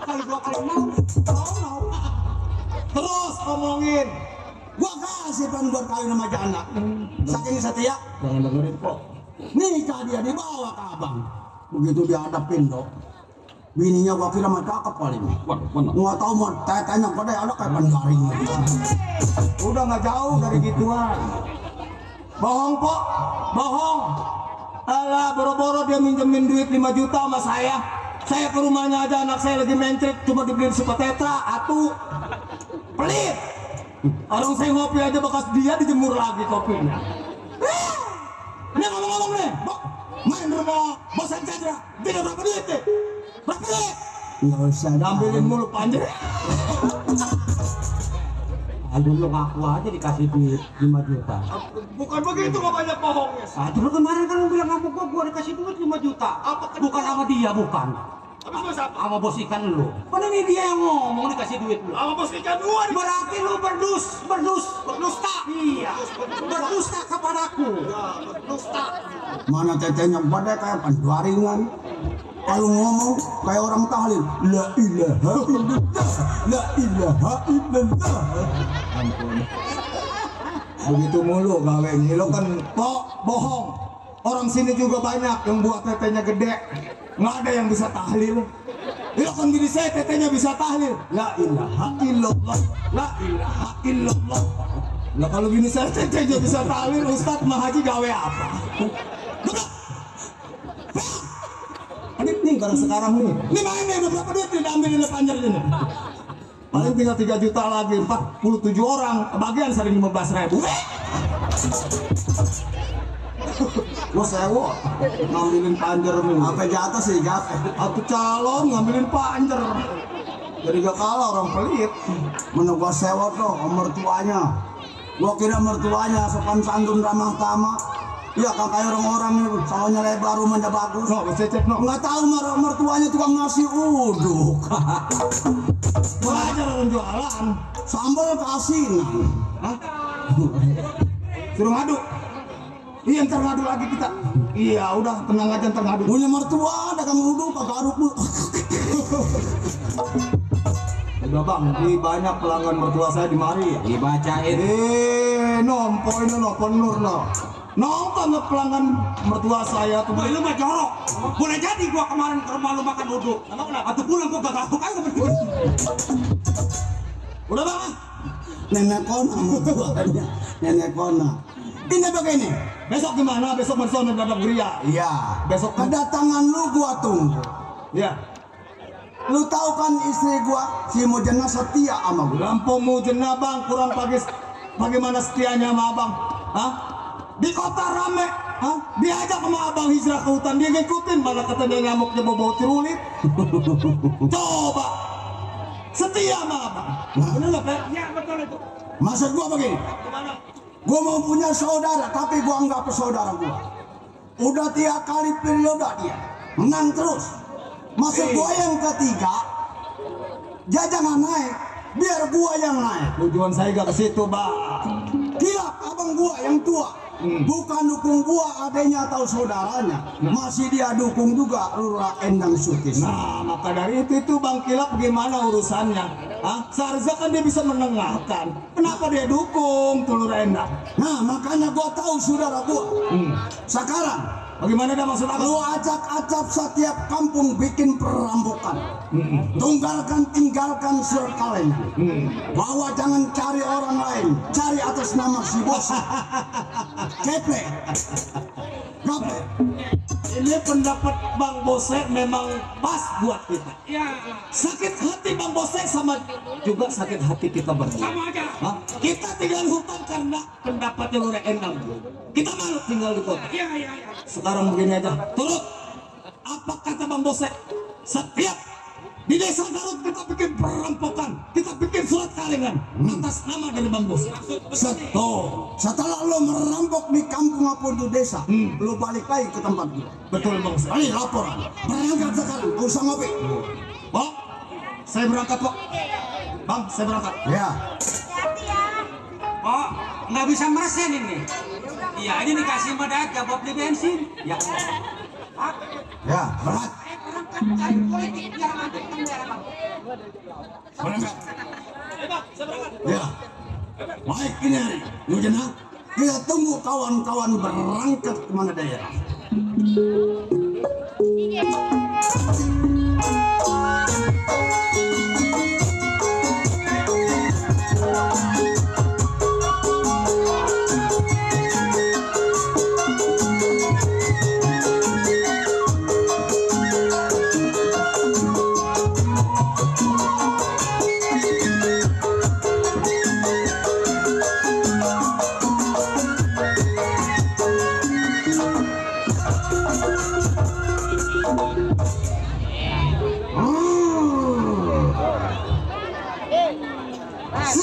Kali 2 kali no, no. Terus ngomongin Gua kasih pan buat kawin sama janda. Saking setia. Jangan dengerin kok. Nikah dia dibawa ke abang. Begitu dia hadapin dok. Bininya gua kira mah cakep paling. Waduh. Nggak tahu mau tetenya pada ada kayak pendaring. Udah nggak jauh dari gituan. Bohong kok, bohong. Alah, boro-boro dia minjemin duit 5 juta sama saya. Saya ke rumahnya aja, anak saya lagi mencret, coba dibeliin suka tetra, atu. Pelit. Orang saya ngopi aja bekas dia dijemur lagi kopinya. Ini ngomong-ngomong nih, main rumah bosan Chandra, tidak berapa duit deh. Berapa duit? Nggak usah. Ambilin mulu panjang. Aduh lu ngaku aja dikasih duit 5 juta. Bukan begitu, nggak banyak bohongnya. Aduh kemarin kan lu bilang sama gua dikasih duit 5 juta. Bukan sama dia, bukan. Habis lu siapa? Sama bos ikan lu. Kan ini dia yang ngomong dikasih duit lu. Sama bos ikan gua. Berarti lu berdusta. Iya. Berdusta kepadaku. Dusta. Mana tetenya pada kayak penduaringan. Kalau ngomong kayak orang tahlil, la ilaha illallah, la ilaha illallah. Ampun. Begitu mulu gawe ini lo kan kok bohong. Orang sini juga banyak yang buat tetenya gede, nggak ada yang bisa tahlil. Lo kan gini saya tetenya bisa tahlil, la ilaha illallah, la ilaha illallah. Nah kalau gini saya tetenya bisa tahlil, Ustadz Mahaji gawe apa? Nih karena sekarang nih main nih berapa duit nih diambilin panjer ini. Paling tinggal 3 juta lagi, 47 orang kebagian sering 15.000. Gua sewa ngambilin panjer nih. Apa jatuh sih gas? Aku calon ngambilin panjer. Jadi gak kalah orang pelit. Mana gua sewa tuh mertuanya. Gua kira mertuanya sopan santun ramah tamah. Iya kan kayak orang-orang nih, salonnya lebar, rumahnya bagus. Nggak tahu mertuanya tukang nasi uduk. Belajar orang jualan, sambal keasinan. Hah? Suruh ngadu. Iya ntar ngadu lagi kita. Iya udah tenang aja ntar ngadu. Punya mertua dagang uduk garuk lu. Udah bang, ini banyak pelanggan mertua saya di mari. Dibacain. Nompo ini nompo nur no. Nonton pelanggan mertua saya tuh. Lu mah jorok. Boleh jadi gua kemarin ke rumah lu makan uduk. Emang kenapa? Atau pulang gua gak aja berdua. Udah bang. Nenek kona mertuanya. Nenek kona. Ini begini. Besok gimana? Besok bersama dapat geria. Iya. Besok kedatangan lu gua tunggu. Iya. Lu tahu kan istri gua si Mujana setia sama gua. Lampu Mujana bang kurang bagaimana setianya sama abang? Hah? Di kota rame, diajak sama abang hijrah ke hutan, dia ngikutin, malah kata dia nyamuknya bau tirulit. Coba setia sama abang. Bener nggak Pak? Iya betul itu. Maksud gua begini, gua mau punya saudara, tapi gua anggap saudara gua. Udah 3 kali periode dia menang terus. Maksud gua yang ketiga, dia jangan naik, biar gua yang naik. Tujuan saya gak ke situ bang. Gila, abang gua yang tua. Bukan dukung gua adanya atau saudaranya, masih dia dukung juga Lurah Endang Sutis. Nah maka dari itu Bang Kilap gimana urusannya? Seharusnya kan dia bisa menengahkan. Kenapa dia dukung Lurah Endang? Nah makanya gua tahu saudara gua. Sekarang bagaimana dah maksud apa? Lu acak-acak setiap kampung bikin perampokan. Tinggalkan surat kaleng. Bahwa jangan cari orang lain, cari atas nama si bos. Keple. Gape. Ini pendapat Bang Bosek memang pas buat kita. Iya. Sakit hati Bang Bosek sama juga sakit hati kita berdua. Sama aja. Kita tinggal hutan karena pendapatnya Lurah Endang. Kita malu tinggal di kota. Iya. Sekarang begini aja, turut apa kata Bang Bosek? Setiap di desa Garut kita bikin perampokan, kita bikin surat kalengan atas nama dari Bang Bosek. Setelah lo merampok di kampung apun di desa, lo balik lagi ke tempat gue. Betul Bang Bosek. Ini laporan. Berangkat sekarang, gak usah ngopi. Bang, saya berangkat kok. Bang, saya berangkat. Ya. Hati-hati ya. Oh, nggak bisa meresin ini. Iya, ini dikasih modal buat beli bensin. Ya. Ya, berangkat. Cari politik biar mantap biar Berangkat. Ya. Baik ini hari, Nujana, kita tunggu kawan-kawan berangkat kemana daerah.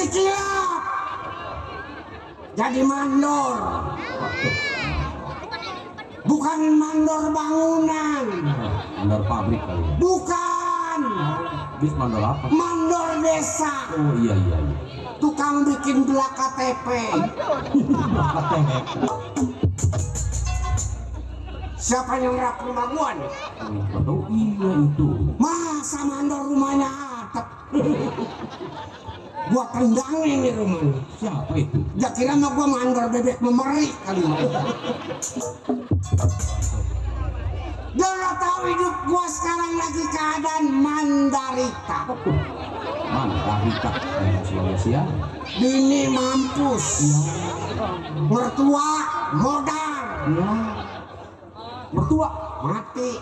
Siap jadi mandor, bukan mandor bangunan, Mandor pabrik kali ya. bukan Bis mandor apa? mandor desa, Oh iya iya iya. tukang bikin belak KTP. Siapa yang rak rumah gua nih? Oh iya itu. Masa mandor rumahnya atap? Gua tendangin nih rumahnya. Siapa itu? Ya kira mah gua mandor bebek memerik kali mah. Dia udah tahu hidup gua sekarang lagi keadaan mandarita. Mandarita Sulawesi ya. Bini mampus, mertua modal, Ya. Mertua mati,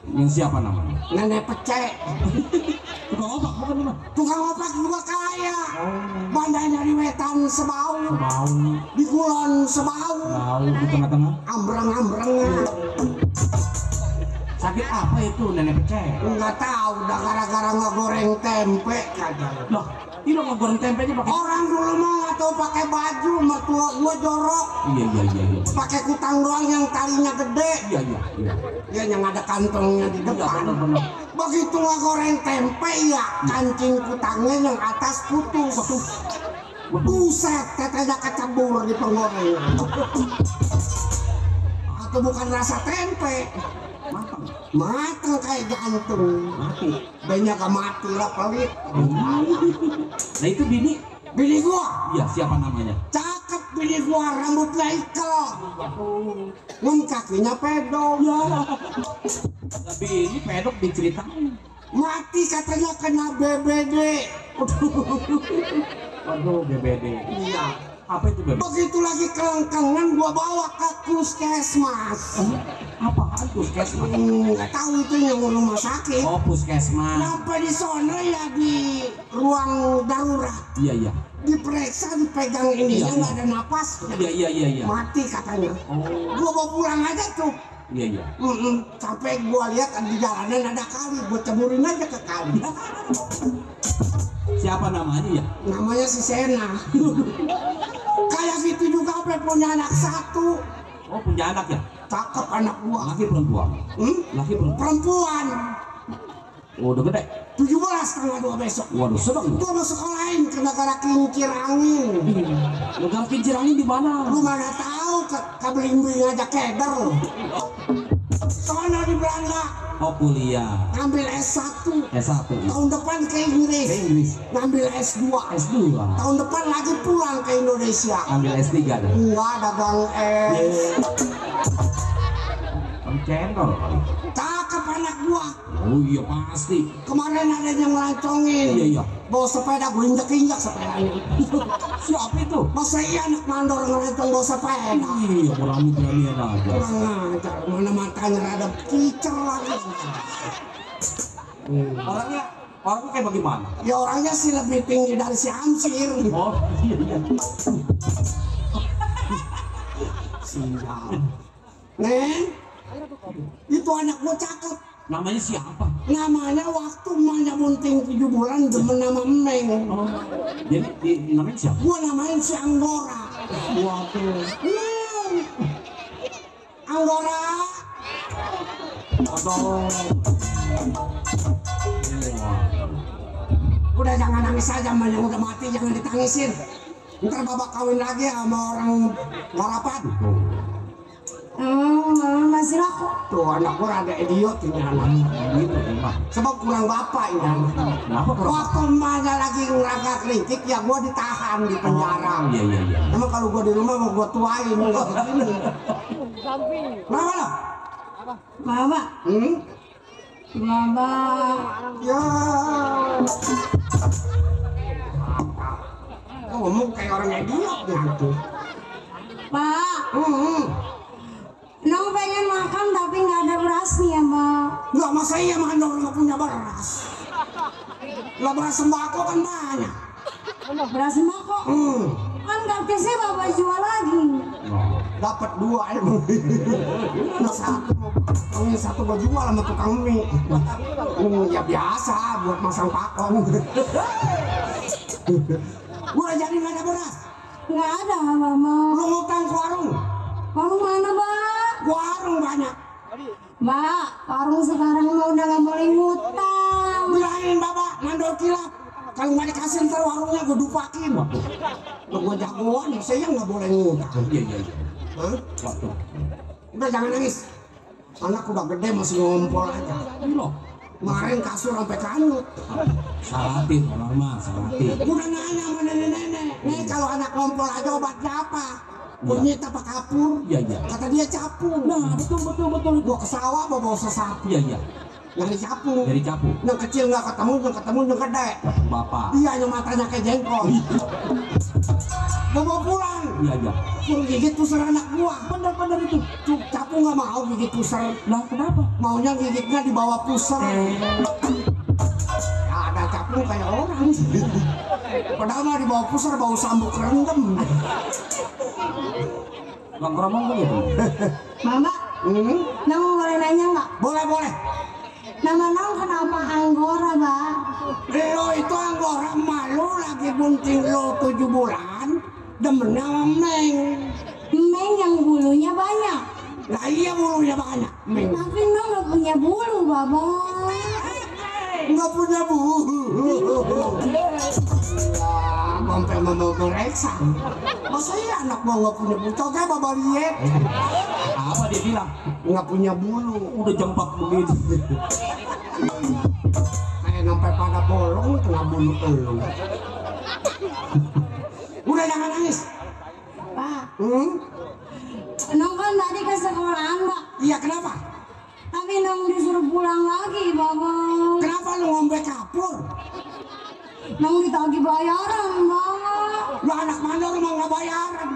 yang siapa namanya? nenek pecek. Tukang opak bukan teman? Tukang opak juga kaya, bandanya di wetan sebau, Mau di kulon sebau, mau di tengah-tengah. ambreng-ambrengan. Sakit apa itu nenek pecek? Nggak tahu, udah gara-gara ngegoreng tempe katanya. Loh, ini lo ngegoreng tempenya pakai? Orang dulu mah nggak tahu pakai baju, mertua gua jorok, Iya iya iya iya. pakai kutang doang yang talinya gede, Iya iya iya. dia yang ada kantongnya di Iya depan. benar-benar. Begitu ngegoreng tempe ya, kancing kutangnya yang atas putus. Buset, tetenya kecebur di penggorengan. Atau bukan rasa tempe, Matang. matang kayak jantung. Mati. Banyak gak mati lah pelit. Nah itu bini? Bini gua, Iya siapa namanya? cakep bini gua, rambutnya ikel, ngom kakinya pedong. Tapi ini pedok diceritain. Mati katanya kena BBD. Waduh BBD. Iya. Apa itu BBD? Begitu lagi kelengkengan gua bawa ke puskesmas. Apaan puskesmas? Nggak tahu itu yang rumah sakit. Oh puskesmas. Sampai di sana ya di ruang darurat. Iya iya. Diperiksa, dipegang ini Iya, ya nggak ada napas. Iya iya iya iya. Mati katanya. Oh Gua bawa pulang aja tuh. iya iya. Sampai gua lihat di jalanan ada kali, gua ceburin aja ke kali. Siapa namanya ya? Namanya si Sena. Kayak gitu juga apa punya anak satu. Oh punya anak ya? Cakep anak gua. Laki perempuan? Laki perempuan? Perempuan. Oh udah gede? 17,2 besok. Waduh sedang. Gua mau sekolahin ke negara kincir angin. Negara kincir angin di mana? Lu mana tahu ke Belimbing aja keder. Soalnya di Belanda Oh kuliah. ngambil S1. S1 ya. Tahun depan ke Inggris. Ke Inggris. Ngambil S2. S2. Tahun depan lagi pulang ke Indonesia. Ambil S3 dah. Enggak dagang es. Kamu cendol kali. Cakep anak gua. Oh iya pasti. Kemarin ada yang melancongin. Iya iya. Bawa sepeda gue injek-injek sepedanya. Siapa itu? Masa iya anak mandor ngelancong bawa sepeda? Iya berani-beranian aja. Kurang ajar, mana matanya ada kicer lagi. Orangnya kayak bagaimana? Ya orangnya sih lebih tinggi dari si Amsir. Oh iya iya. Sial. Neng, itu anak gua cakep. Namanya siapa? Namanya waktu emaknya bunting 7 bulan demen nama Meng. Oh, jadi namanya siapa? Gua namain si Anggora. Waduh. Anggora. Aduh. Udah jangan nangis aja, man, yang udah mati jangan ditangisin. Ntar babak kawin lagi sama orang Warapan. Masih laku. Tuh anak gua rada idiot ini anak. Gitu Pak. Sebab kurang bapak ini anak. Kenapa kurang? Waktu emaknya lagi ngeraga kritik ya gua ditahan di penjara. Iya iya iya. Emang kalau gua di rumah mau gua tuain nggak begini. Kenapa lo? Bapak, Bapak. Ya. Ngomong kayak orang idiot gitu. Pak, Nong pengen makan tapi nggak ada berasnya, Pak. Nggak masa iya makan orang nggak punya beras. Lah beras sembako kan banyak. Beras sembako. Kan gratisnya Bapak jual lagi. Dapat 2 emang. Nah, yang satu gua jual sama tukang mie. Ya biasa buat masang pakong. Gua jadi nggak ada beras. Nggak ada, Bapak. Lu ngutang ke warung. Warung mana, Pak? Warung banyak. Mbak, warung sekarang mah udah nggak boleh ngutang. Bilangin bapak mandor kilap. Kalau nggak dikasih ntar warungnya gue dupakin. Lo gue jagoan, saya nggak boleh ngutang. Iya iya iya. Hah? Waktu. Udah jangan nangis. Anak udah gede masih ngompol aja. Loh. Kemarin kasur sampai kanut. Salatin orang mah, salatin. Udah nanya sama nenek-nenek. Nih kalau anak ngompol aja obatnya apa? Kunyit apa kapur? Iya iya. Kata dia capung. Nah betul. Gua ke sawah bawa sesap. Iya iya. Nyari capung. Dari capung. Yang kecil nggak ketemu, yang gede. Bapak. Iya yang matanya kayak jengkol. Bawa pulang. Iya iya. Suruh gigit pusar anak gua. Bener itu. Cuk, capung nggak mau gigit pusar. Lah kenapa? Maunya gigitnya di bawah pusar. Ya, ada capung kayak orang. Padahal mah di bawah pusar bau sambuk rendem. Bang Romong begitu. Bapak, Nong boleh nanya nggak? Boleh. Nama Nong kenapa Anggora, Pak? Lo itu anggora malu lagi bunting lo 7 bulan. Demennya sama Meng. Meng yang bulunya banyak. Lah iya bulunya banyak. Meng. Tapi Nong nggak punya bulu, Bapak. Nggak punya bulu. Sampai mau mereksa. Masa iya anak gua nggak punya bulu? Coba bapak lihat. Apa dia bilang? Nggak punya bulu. Udah jempak begitu. Kayak sampai pada bolong kena bulu elu. Udah jangan nangis. Pak, Nong kan tadi ke sekolahan, Pak. Iya kenapa? Tapi Nong disuruh pulang lagi, Bapak. Kenapa lu ngombe kapur? Nong ditagih bayaran, Bapak. Lu anak mandor mah nggak bayaran.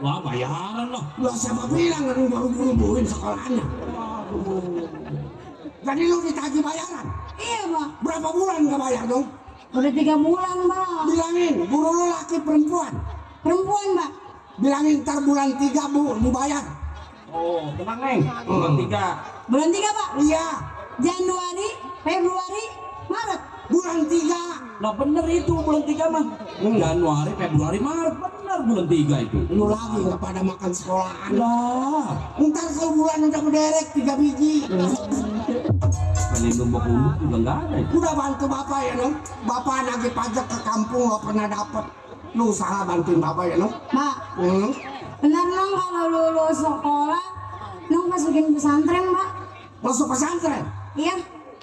Wah bayaran lah. Lu siapa bilang lu baru buru-buruin sekolahnya? Jadi lu ditagih bayaran? Iya, Pak. Berapa bulan nggak bayar dong? Udah 3 bulan, Pak. Bilangin, guru lu laki perempuan. Perempuan, Pak. Bilangin ntar bulan 3 bu dibayar. Oh tenang Neng. Bulan 3. Bulan 3, Pak. Iya, Januari, Februari, Maret. bulan 3. Nah bener itu bulan 3 mah. Januari, Februari, Maret. Bener bulan 3 itu. Lu lagi nggak pada makan sekolahan. Lah. Ntar kalau bulan udah berderek 3 biji. Kali nombok unduk juga nggak ada itu. Udah bantu bapak ya Nong. Bapak nagih pajak ke kampung nggak pernah dapet. Lu usaha bantuin bapak ya Nong. Pak, benar Nong kalau lulus sekolah, Nong masukin pesantren, Pak. Masuk pesantren. Iya.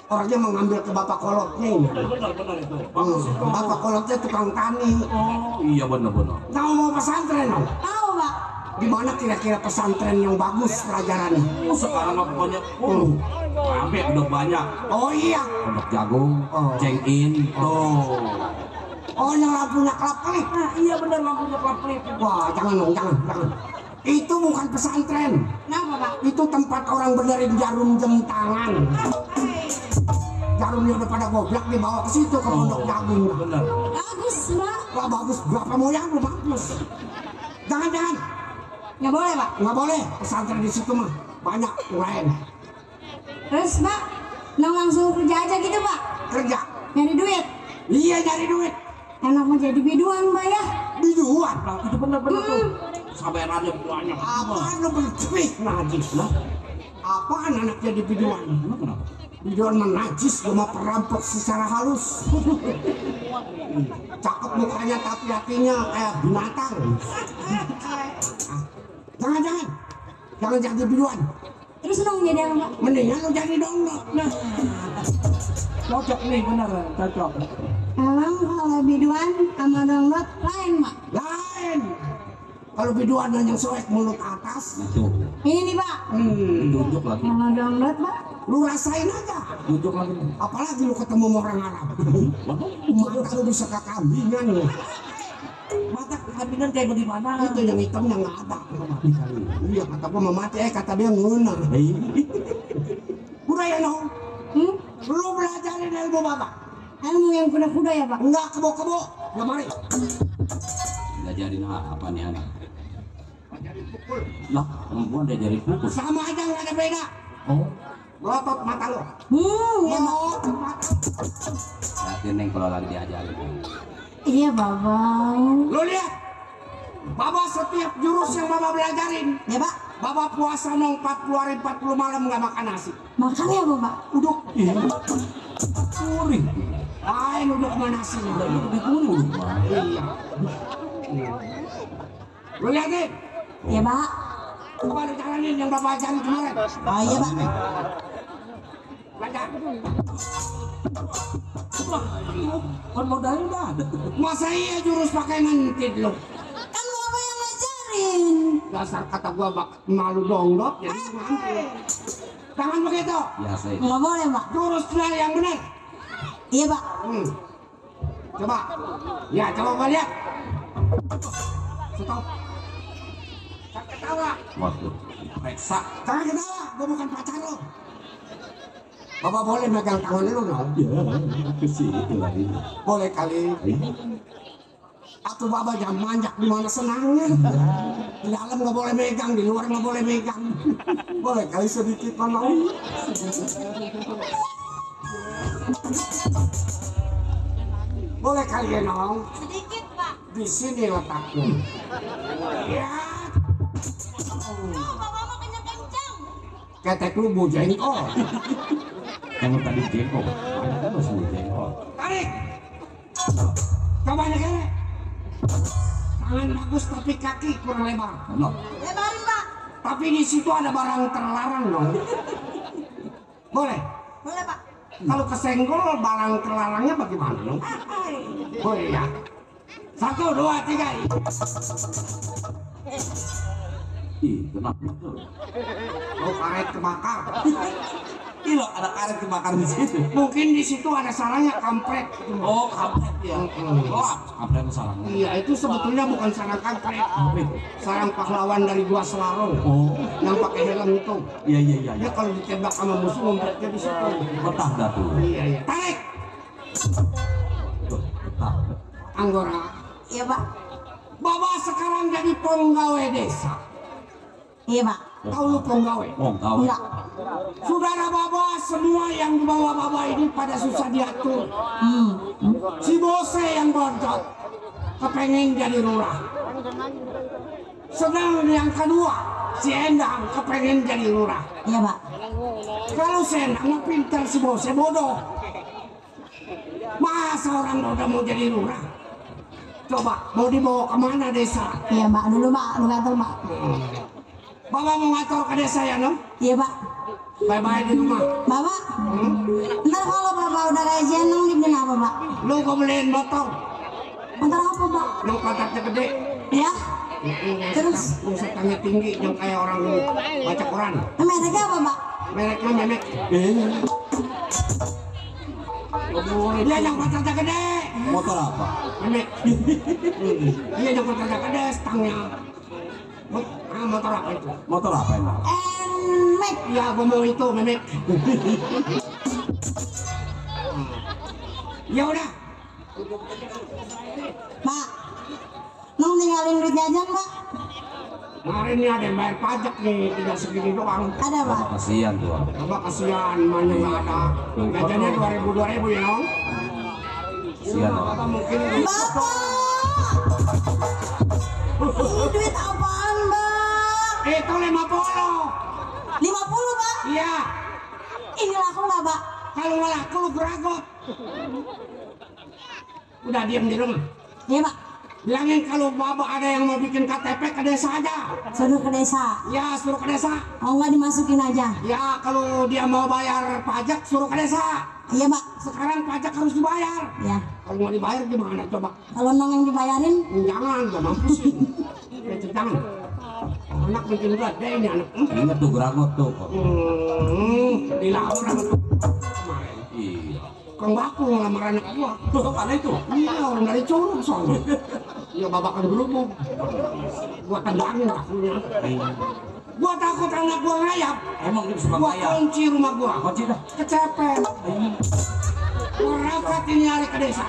Orangnya mengambil ke bapak kolotnya ini. Bener itu. Bagus itu. Bapak kolotnya tukang tani. Oh iya bener. Tahu mau pesantren Nong? Tahu, Pak. Di mana kira-kira pesantren yang bagus pelajarannya? Sekarang mah pokoknya. Sampai udah banyak. Oh iya. Pondok Jagung, Cengin, tuh. Oh yang lampunya kelap-kelip. Nah, iya bener lampunya kelap-kelip. Wah jangan Nong, jangan. Itu bukan pesantren. Kenapa, Pak? Itu tempat orang benerin jarum jam tangan. Jarumnya udah pada goblok dibawa ke situ ke Pondok Jagung. Bener. Bagus, Pak. Wah bagus, berapa moyang lu bagus. Jangan. Nggak boleh, Pak. Nggak boleh pesantren di situ mah banyak yang lain. Terus, Pak, Nong langsung kerja aja gitu, Pak. Kerja. Nyari duit. Iya nyari duit. Enak mau jadi biduan, Pak ya. Biduan. Nah, itu bener tuh. Sabarannya banyak. Apaan lu bercewek najis lah? Apaan anak jadi biduan? Kenapa? Biduan mah najis, cuma perampok secara halus. Cakep mukanya tapi hatinya kayak binatang. Jangan jadi biduan. Terus lebih senang jadi apa Pak? Mendingan lu jadi dongdok. Nah, Cocok nih beneran, cocok. Emang kalau biduan sama dangdut lain Pak? lain. Kalau biduan yang soek mulut atas, Itu. Ini nih Pak. Duduk lagi. Kalau dangdut Pak? lu rasain aja. Duduk lagi. Apalagi lu ketemu sama orang Arab. Mata lu bisa kekambingan lu. Mata kambingan kayak bagaimana? Itu yang hitamnya nggak ada. Mati kali. Iya kata gua mau mati, kata dia nguna. Udah ya Nong, lu belajarin ilmu bapak. Ilmu yang kuda-kuda ya Pak? Enggak kebo-kebo, nggak mari. Ngajarin apa nih anak? Lah, perempuan diajarin pukul. Sama aja nggak ada beda. Oh, Melotot mata lu. Iya Pak. Melotot mata. hati neng kalau lagi diajarin. Iya Bapak. Lu lihat, Bapak setiap jurus yang Bapak belajarin, Ya Pak. Bapak puasa Nong 40 hari 40 malam nggak makan nasi. Makan ya Bapak? Duduk. Kuring. Lain duduk sama nasi. Lebih kuring. Iya. Lu lihatin, Ya Pak. coba lu jalanin yang Bapak ajarin kemarin. Oh iya Pak. Belajar. Kan modalnya udah ada. Masa iya jurus pakai ngentit lu? Kan Bapak yang ngajarin. Dasar kata gua malu dongdok jadi ngantuk. Jangan begitu. Biasa ya. Nggak boleh Pak. Jurusnya yang benar. Iya Pak. Coba. Ya, coba Bapak lihat. Stop. Jangan ketawa. Waduh. Reksa. Jangan ketawa. Gua bukan pacar lo. Bapak boleh megang tangan lu dong? Ya, ke situ lagi. Boleh kali. Atau Bapak jangan manjak di mana senangnya. Di dalam nggak boleh megang, di luar nggak boleh megang. Boleh kali sedikit mana? Boleh kali ya Nong? Sedikit Pak. Di sini letaknya. Ya, Oh Bapak mah kencang-kencang. ketek lu bu jengkol. Yang tadi jengkol. Ada masih jengkol. Tarik. Coba nih. Tangan bagus tapi kaki kurang lebar. No. Lebarin Pak. Tapi di situ ada barang terlarang dong. Boleh. Boleh Pak. Kalau kesenggol barang terlarangnya bagaimana dong? Boleh ya. 1, 2, 3. Ih, kenapa itu? Oh karet kebakar. Ih, lo ada karet kebakar di situ. Mungkin di situ ada salahnya kampret. Oh, kampret ya. Oh, kampret salahnya. Iya itu sebetulnya bukan sarang kampret. Sarang pahlawan dari Gua Selarong. Oh, Yang pakai helm itu. iya iya iya. Dia kalau ditembak sama musuh ngumpetnya di situ. Betah dah tuh. Iya iya. Tarik. Tuh, betah. Anggora. Iya Pak. Bapak sekarang jadi penggawe desa. Iya Pak. Tahu lu penggawe? Oh, kau. Enggak. Saudara Bapak semua yang di bawah Bapak ini pada susah diatur. Si Bose yang bontot kepengen jadi lurah. Sedang yang kedua si Endang kepengen jadi lurah. Iya Pak. Kalau si Endang pintar, si Bose bodoh. Masa orang bodoh mau jadi lurah? Coba mau dibawa kemana desa? Iya Pak. Dulu Pak. Lu ngatur Pak. Bapak mau ngatur ke desa ya no? Iya Pak. Bye-bye di rumah. Bapak. Ntar kalau Bapak udah kayak Jenong dibeliin apa Pak? Lu gue beliin motor. Ntar apa Pak? Yang pantatnya gede. Ya. Terus? Usatannya tinggi yang kayak orang baca Quran. Mereknya apa Pak? Mereknya memek. Dia yang pantatnya gede. Motor apa? Memek. Dia yang pantatnya gede stangnya. Motor apa itu? Motor apa emang? Nmax. Ya gue mau itu memek. Ya udah. Pak. Nong tinggalin duit jajan Pak. Kemarin nih ada yang bayar pajak nih, tinggal segini doang. Ada Pak. Kasihan tuh. Coba kasihan, mana nggak ada. Jajannya 2000 ya Nong. Kasihan. Apa mungkin Bapak. Ini duit apaan Pak? itu 50. 50 Pak. Iya. Ini laku nggak Pak? Kalau nggak laku lu geragot. Udah diam di rumah. Iya Pak. Bilangin kalau Bapak ada yang mau bikin KTP ke desa aja. Suruh ke desa. Ya, suruh ke desa. Oh nggak dimasukin aja. Ya, kalau dia mau bayar pajak suruh ke desa. Iya Pak. Sekarang pajak harus dibayar. Ya. Kalau mau dibayar gimana coba? Kalau Nong yang dibayarin? Jangan, gak mampu sih. Jangan. Anak bikin gede ini anak. Ingat tuh Gragot tuh. Dilamar sama tuh kemarin. Iya. Kang Baku ngelamar anak gua. Tuh mana itu? Iya, orang dari Curug soalnya. Iya, babakan berhubung. Gua tendangin bakunya. Gua takut anak gua ngayap. Emang dia suka Gua kaya. kunci rumah gua. Kunci dah. Kecepet. Gua rapat ini hari ke desa.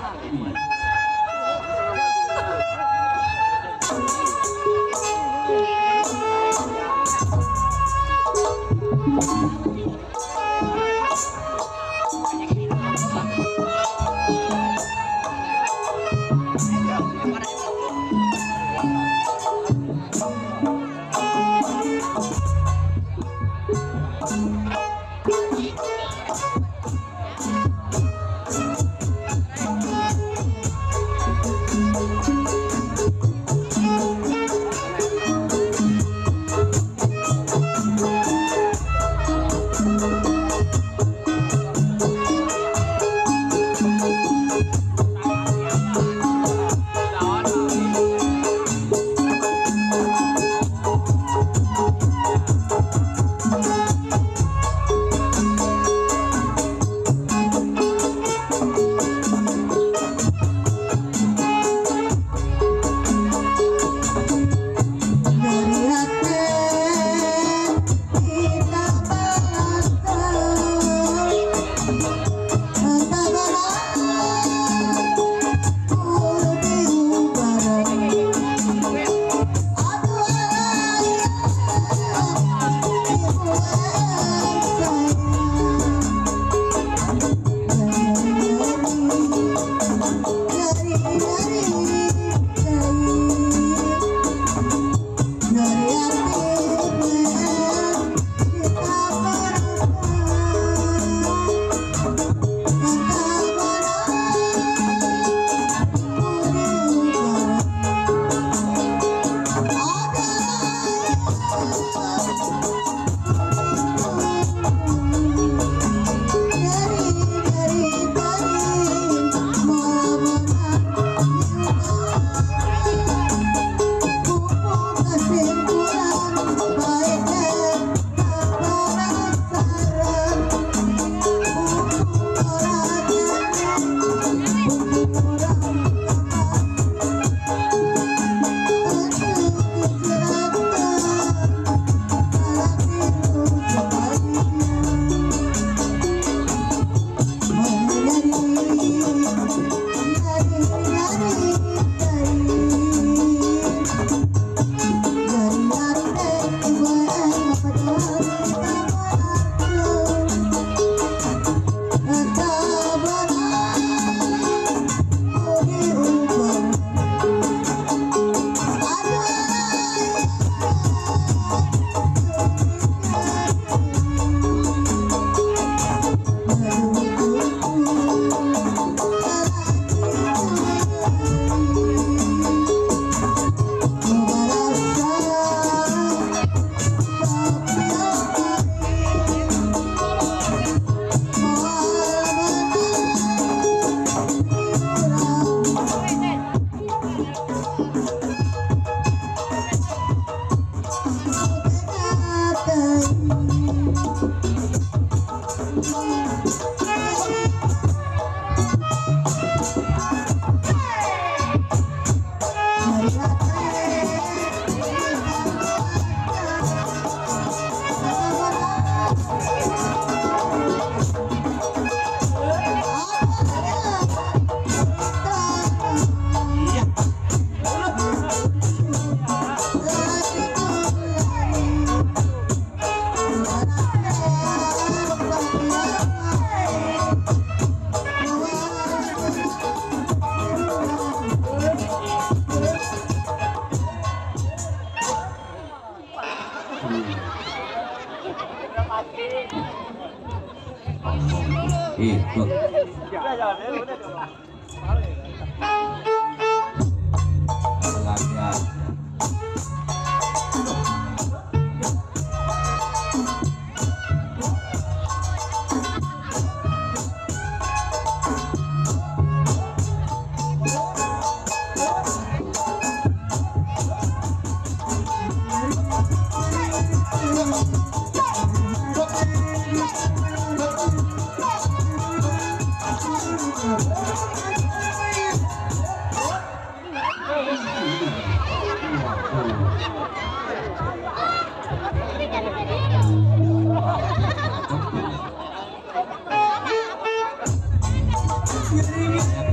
Itu.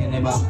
Ini bang.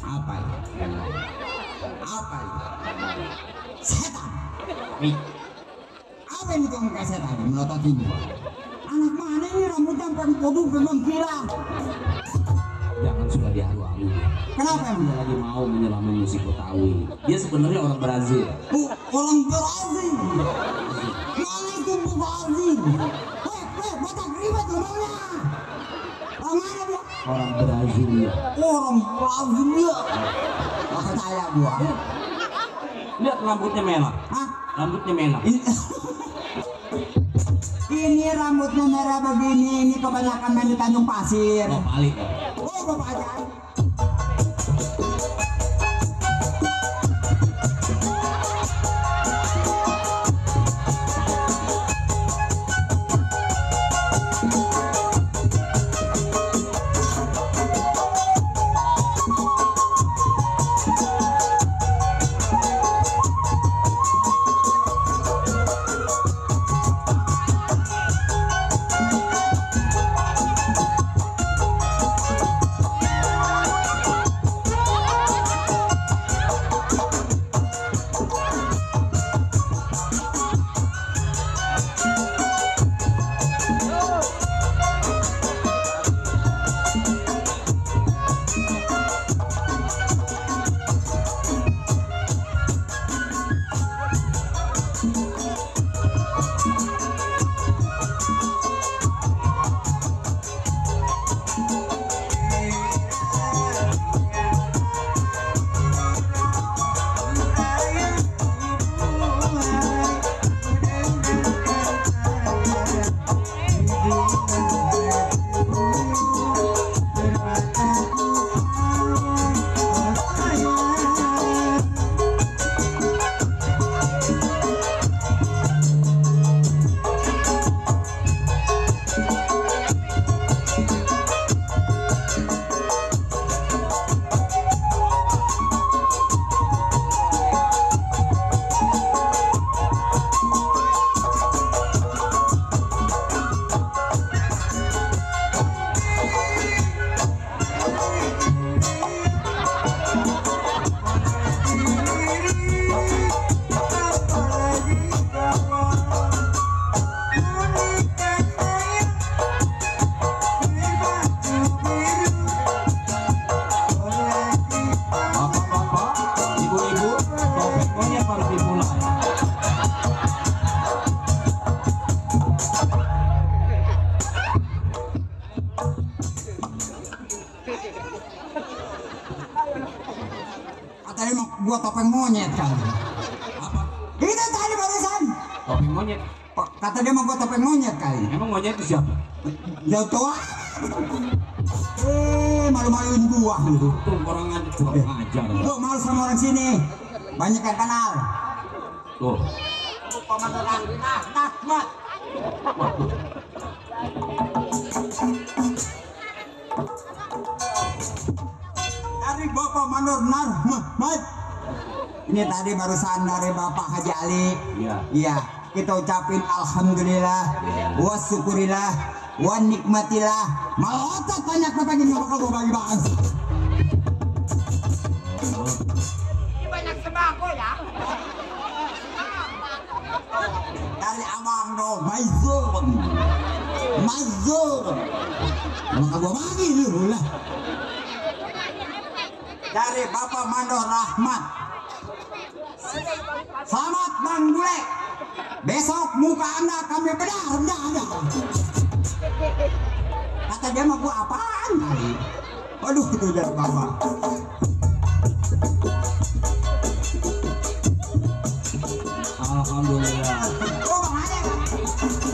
Apa ini? Apa ini? Setan. Apa ini kamu kayak setan melototin gua? Anak mana ini rambutnya sampai kudu memang gila. Jangan suka dihalu-halu. Kenapa Dia emang? lagi mau menyelami musik Betawi. Dia sebenarnya orang Brazil. Orang Brazil. Mana itu Brazil? Batak ribet ngomongnya. Orang mana gua? Orang Brazil ya. Orang Brazil ya. Gak percaya gua. Lihat rambutnya merah. Hah? Rambutnya merah. Ini rambutnya merah begini, ini kebanyakan main di Tanjung Pasir. Oh, balik. Oh, Bapak Ajan. gua topeng monyet kan. Apa? Itu tadi barusan. Topeng monyet. Kata dia mah gua topeng monyet kali. Emang monyet itu siapa? Jauh tua. Malu-maluin gua gitu. Tuh orang ajar. Gua malu sama orang sini. Banyak yang kenal. Tuh. Komandan Rahmat. Dari Bapak Mandor Rahmat. Ini tadi barusan dari Bapak Haji Ali. Iya. Iya, kita ucapin alhamdulillah, wa syukurillah, wa nikmatillah. Malotot banyak Bapak ini bakal gua bagi-bagian. Banyak sembako ya. Dari abang dong, Maizun. Maka gua bagi dulu lah. Dari Bapak Mandor Rahmat. Selamat Bang Bule. Besok muka Anda kami bedah rendah. Kata dia mah gua apaan kali? Aduh itu dari Bapak. Alhamdulillah. Oh, Bang Ade, Bang Ade.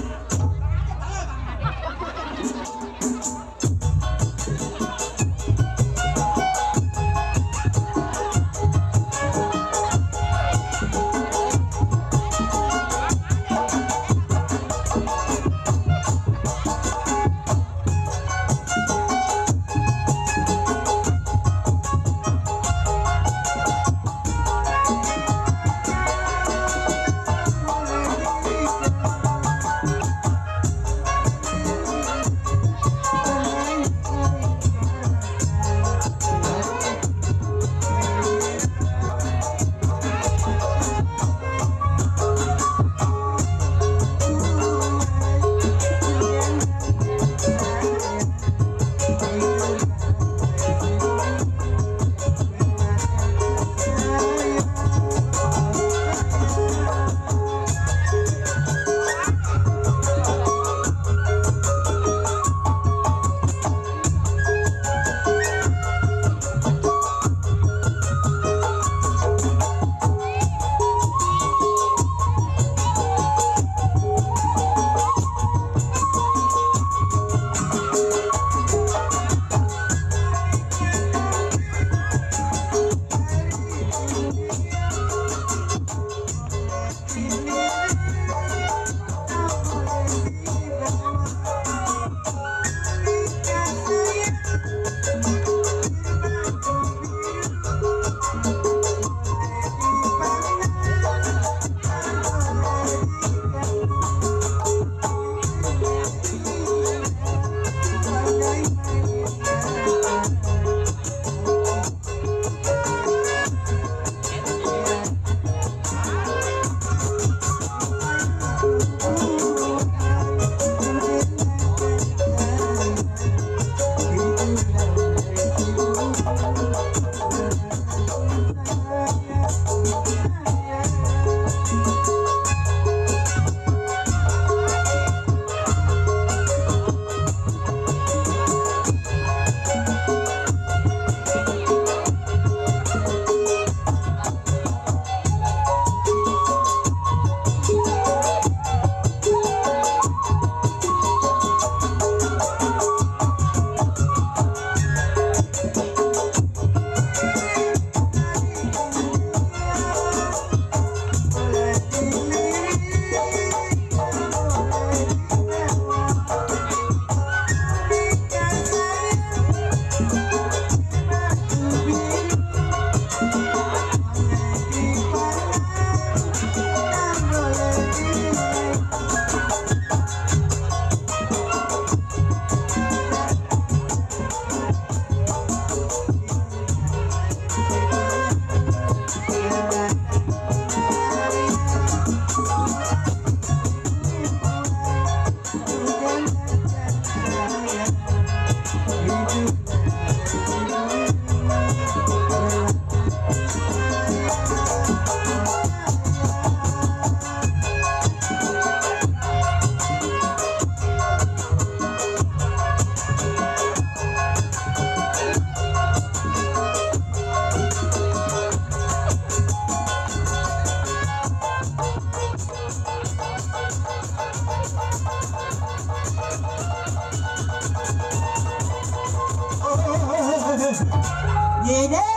Yede.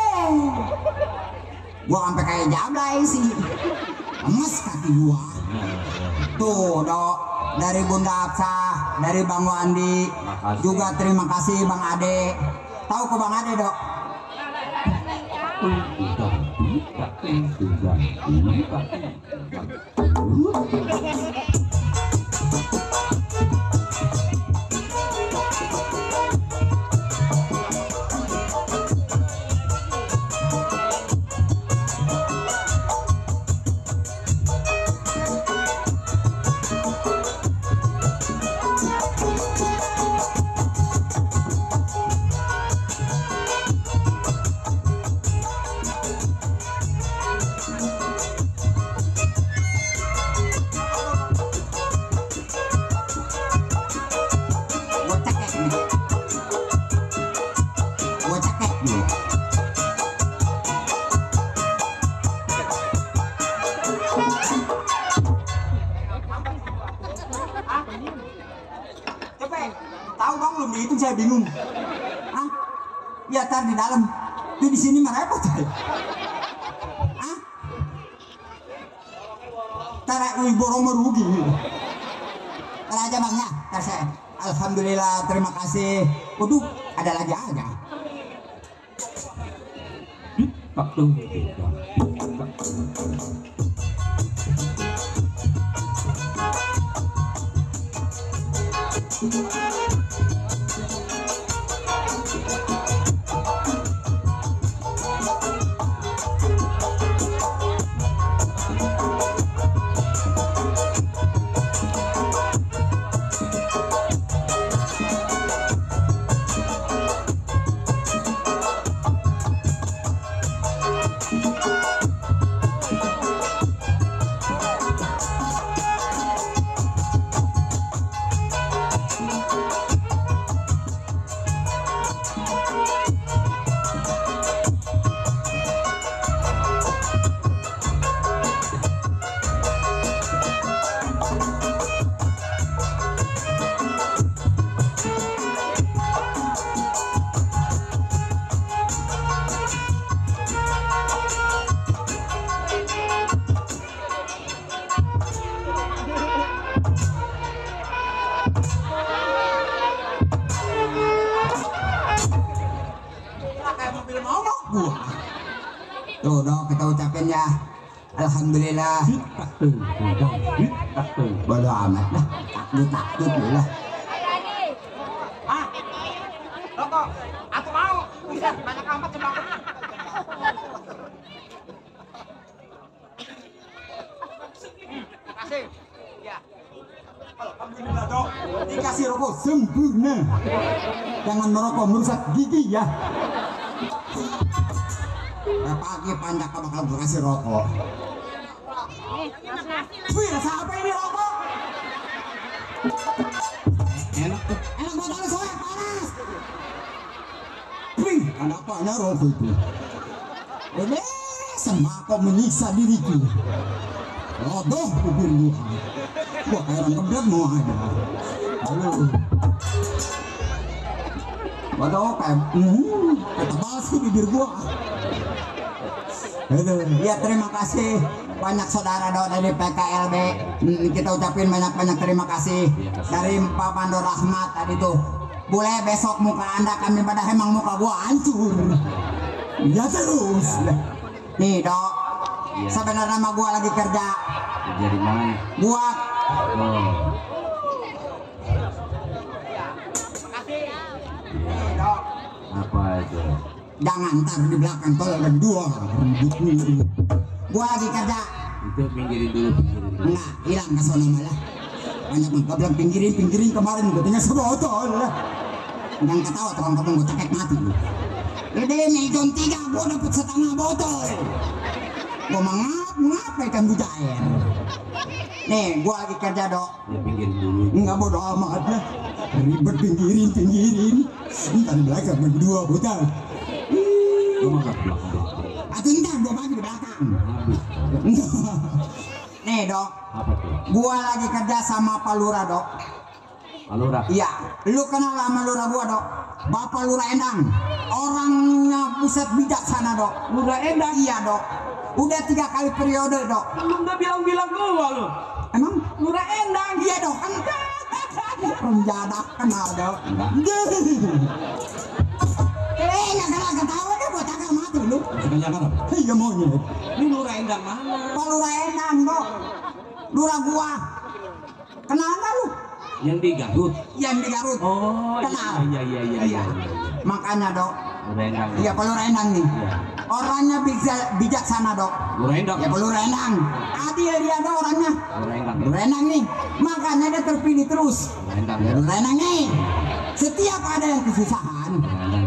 Gua sampai kayak jablay sih. Emas kaki gua. Tuh, Dok. Dari Bunda Absah, dari Bang Wandi. Juga terima kasih Bang Ade. Tahu kok Bang Ade, Dok? Tahu Bang belum itu saya bingung. Ah, ya tar di dalam. Itu di sini mah repot saya. Ah, tar borong merugi. Tar aja Bang ya, tar saya. Alhamdulillah, terima kasih. Waduh, ada lagi aja. Tuh Dok, kita ucapin ya. Alhamdulillah. Bodo amat lah. Takut dulu lah. Ah, rokok, aku mau. Bisa banyak amat coba. Kasih. Ya. Alhamdulillah Dok, dikasih rokok sempurna. Jangan merokok merusak gigi ya. Pagi panjang bakal gue kasih rokok. Wih, rasa apa ini rokok? Enak tuh. Enak banget soalnya panas. Wih, ada apanya rokok itu? Ini sembako menyiksa diriku. Rodoh bibir gua. Gua kayak orang kebelet mau aja. Halo. Waduh, kayak tebal sih bibir gua. Ya terima kasih banyak saudara Dok dari PKLB. Kita ucapin banyak-banyak terima kasih dari Pak Pando Rahmat tadi tuh. Boleh besok muka Anda kami pada emang muka gua hancur. Ya terus. Nih Dok, sebenarnya nama gua lagi kerja. Kerja di mana? Gua Oh, apa itu? jangan ntar di belakang tol ada dua. Gua lagi kerja. Itu pinggirin dulu, pinggirin dulu. Enggak, hilang ke sono malah. Banyak gua bilang pinggirin kemarin katanya sebotol lah. Yang ketawa tukang kamu gua cekek mati. Ini nih jam 3 gua dapet setengah botol. Gua mengap ikan bujair. Nih, gua lagi kerja Dok. Ya pinggirin dulu. Enggak bodo amat lah. Ribet pinggirin. Ntar di belakang berdua botol. Lu mah gak belakang. Atau ntar gua bagi di belakang. Habis. Nih Dok, Apa tuh? gua lagi kerja sama Pak Lurah Dok. Lurah. Iya, lu kenal sama lurah gua dok. Bapak Lurah Endang, orangnya buset bijaksana dok. Lurah Endang. Iya dok. Udah 3 kali periode dok. Lu nggak bilang-bilang gua lu. Emang? Lurah Endang. Iya dok kan. Penjada kenal dok. Nggak kenal ketawa deh buat agak mati lu. Maksudnya Jakarta. Iya monyet. Ini Lurah Endang mana? Pak Lurah Endang dok. Lurah gua. Kenal nggak lu? Yang di Garut. Yang di Garut. Oh Kenal. iya. Makanya dok. Lurah Endang. Iya Pak Lurah Endang nih. Iya. Orangnya bijaksana dok. Lurah Endang. Ya Pak Lurah Endang. Adil dia dok orangnya. Lurah Endang. Lurah Endang nih. Makanya dia terpilih terus. Lurah Endang. Ya Lurah Endang nih. Setiap ada yang kesusahan,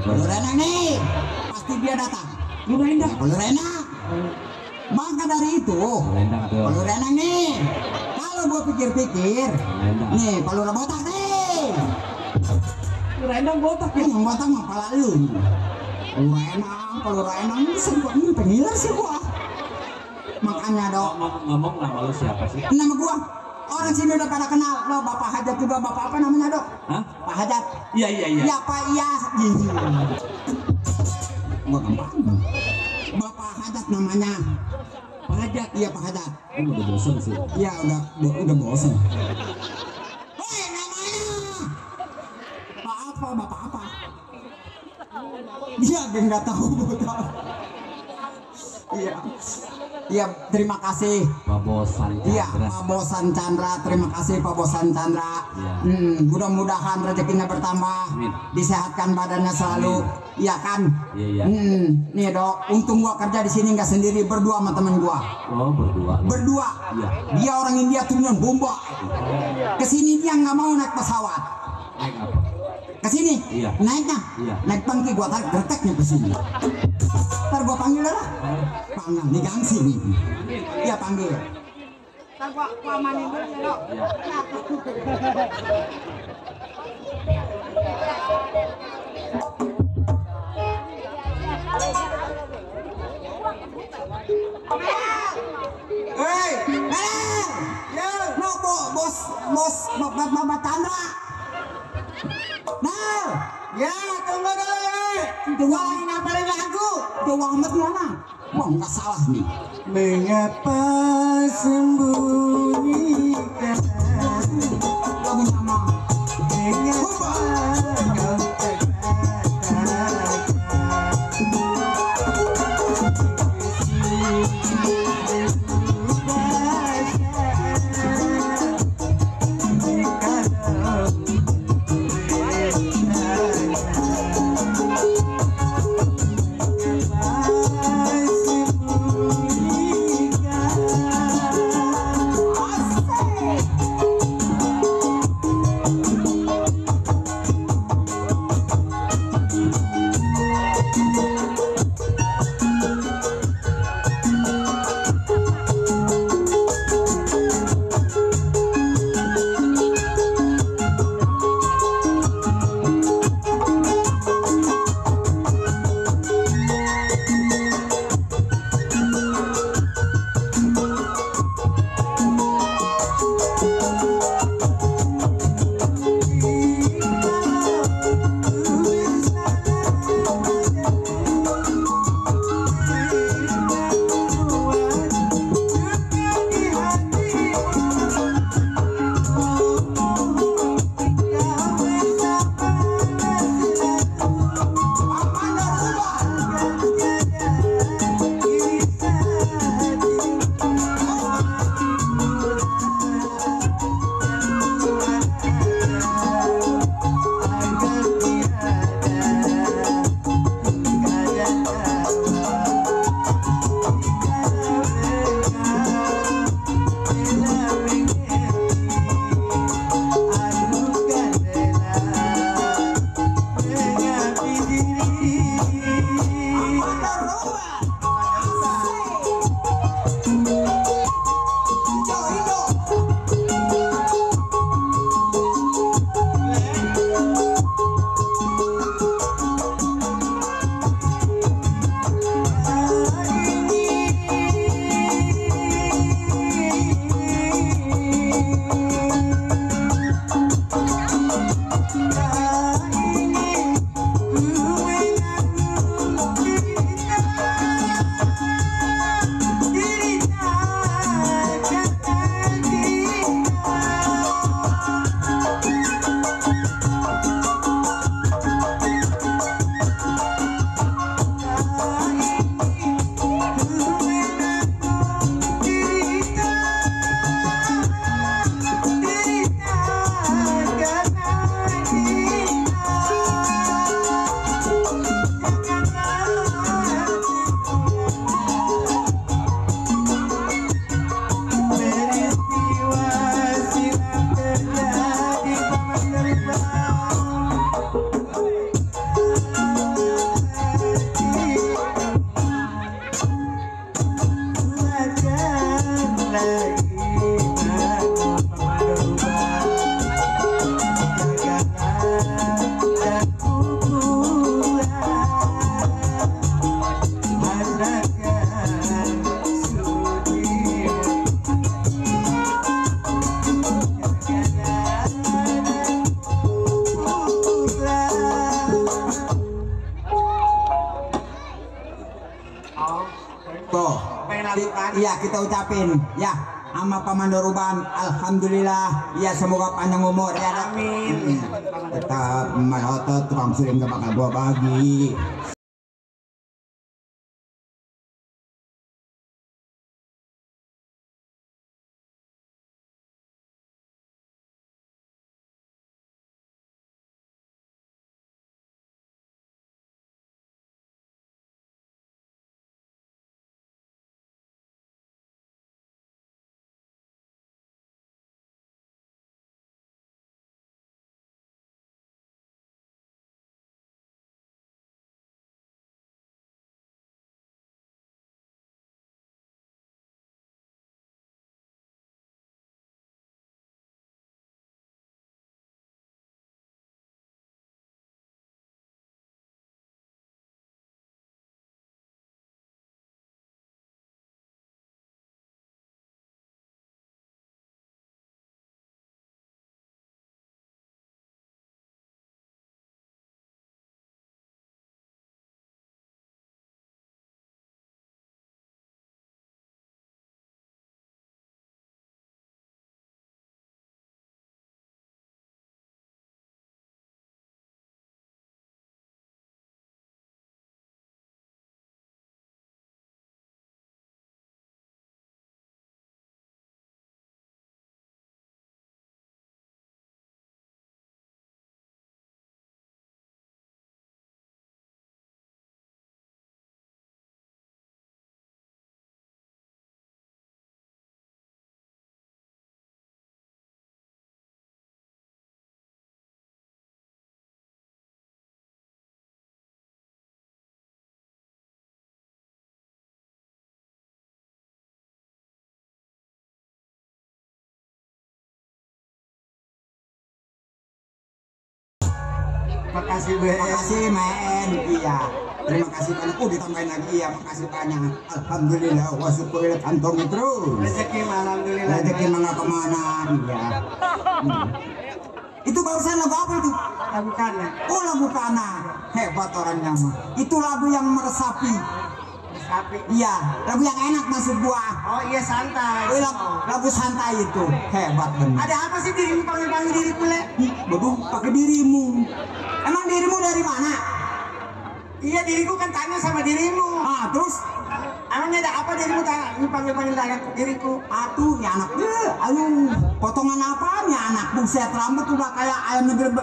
Pak Lurah Endang nih pasti dia datang. Lurah Endang. Ya Pak Lurah Endang. Maka dari itu, Lurah Endang tuh. Pak Lurah Endang nih. Kalau gua pikir-pikir, nih Pak Lurah botak nih. Lurah Endang botak ya. Yang botak mah pala lu. Lurah Endang, Pak Lurah Endang bisa gua ini pengiler sih gua. Makanya dok, Ngomong nama lu siapa sih? nama gua orang sini udah pada kenal. Lo Bapak Hajat juga, Bapak apa namanya dok? Hah? Pak Hajat. Iya. Ya Pak iya. Gua gampang. Bapak Hajat namanya. Pak Hajat, iya Pak Hajat. Ini udah bosen sih. Iya udah bosen. Hei namanya. Pak apa? Bapak apa? Dia nggak tahu. Iya, terima kasih. Pak Bosan. Iya, Pak Bosan Chandra, terima kasih Pak Bosan Chandra. Iya. Mudah-mudahan rezekinya bertambah, Amin. disehatkan badannya selalu, iya kan? Iya. Nih dok, untung gua kerja di sini nggak sendiri, berdua sama temen gua. Oh berdua. Berdua. Iya. Dia orang India turunan Bombay. Kesini dia nggak mau naik pesawat. Naik apa? Kesini, Iya. naiknya, Iya. naik bangki gua tarik gerteknya ke sini. Ntar gua panggil lah, panggil di gangsi nih. Iya panggil. Ntar gua amanin dulu ya dok. Iya. Hei, ya, no bos, Bapak Chandra. Nah, ya tunggu dulu. Dua ini ngapalin lagu. Dua amat mana? Wah nggak salah nih. Mengapa sembunyikan Lagu nama. mengapa kau Asik. ya kita ucapin ya sama Paman Doruban, alhamdulillah ya semoga panjang umur ya. Amin. Tetap melotot tukang suling gak bakal gua bagi. Makasih men. Iya. Terima kasih banyak. Ditambahin lagi ya. Makasih banyak. Alhamdulillah wa syukurillah kantongi terus. Rezeki alhamdulillah. Rezeki mana kemana? Iya. Itu barusan lagu apa itu? Lagu Kana. Oh lagu Kana. Hebat orangnya mah. Itu lagu yang meresapi. Iya, lagu yang enak maksud gua. Oh iya santai. Lagu santai itu hebat bener. Ada apa sih dirimu panggil diriku le? Bodoh, pakai dirimu. Emang dirimu dari mana? Iya diriku kan tanya sama dirimu. Ah terus? Emangnya ada apa dirimu panggil diriku? Atuh ya anak aduh potongan apa ya anak buset rambut udah kayak ayam negeri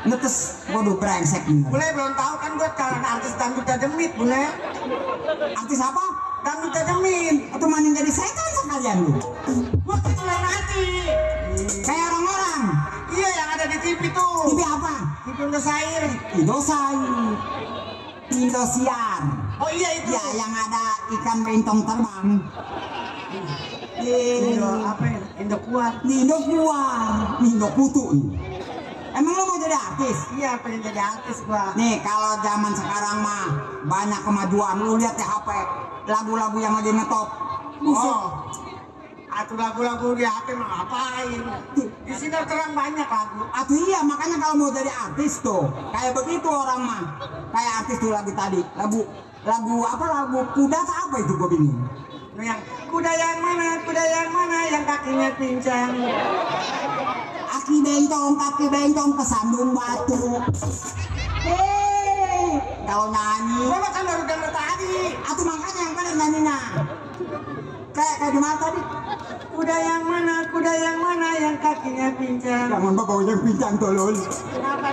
netes. Waduh brengsek bener. Bule belum tahu kan gue sekarang artis dangdut demit bule. Artis apa? Dangdut demit. Atau maning jadi setan sekalian lu. Gue kan mulai mati. Kayak orang-orang. Iya yang ada di TV tuh. TV apa? TV Indosiar. Indosiar. Oh iya itu. Ya yang ada ikan bentong terbang. Indo apa ya? Indo kuat. Indo kutu. Emang lo mau jadi artis? Iya pengen jadi artis gua. Nih kalau zaman sekarang mah banyak kemajuan. Lu lihat di HP lagu-lagu yang lagi ngetop. Oh. Atau lagu-lagu di HP mah ngapain? Di sini terang banyak lagu. Atau iya makanya kalau mau jadi artis tuh kayak begitu orang mah. Kayak artis tuh lagu tadi. Lagu apa lagu kuda atau apa itu gua bingung. Yang kuda yang mana yang kakinya pincang. Kaki bentong kesandung batu. Hei, kalau nyanyi. Gua makan baru denger tadi. Atau makanya yang mana nyanyi nah. Kayak di mana tadi? Kuda yang mana yang kakinya pincang. Jangan bawa yang pincang tolol. Kenapa?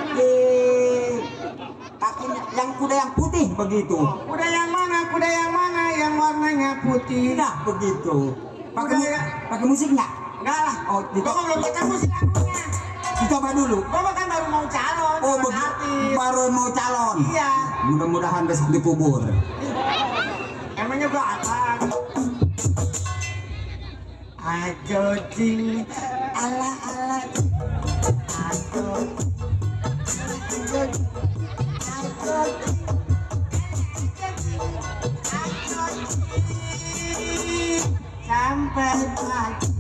Kakinya yang kuda yang putih begitu. Kuda yang mana yang warnanya putih. Nah begitu. Pakai musik nggak? Enggak lah. Oh, gua belum pakai musik lagunya. Dicoba dulu. Gua kan baru mau calon. Oh, baru mau calon. Iya. Mudah-mudahan besok dikubur. Emangnya gua apa? Ajo jing ala ajo sampai pagi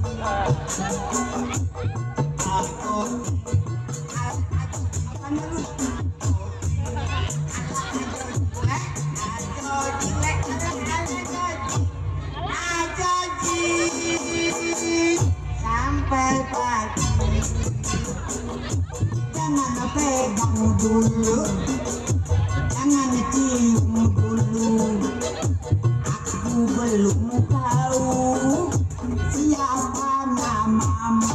aku ajo pegang dulu, jangan cium dulu. Aku belum tahu siapa namamu.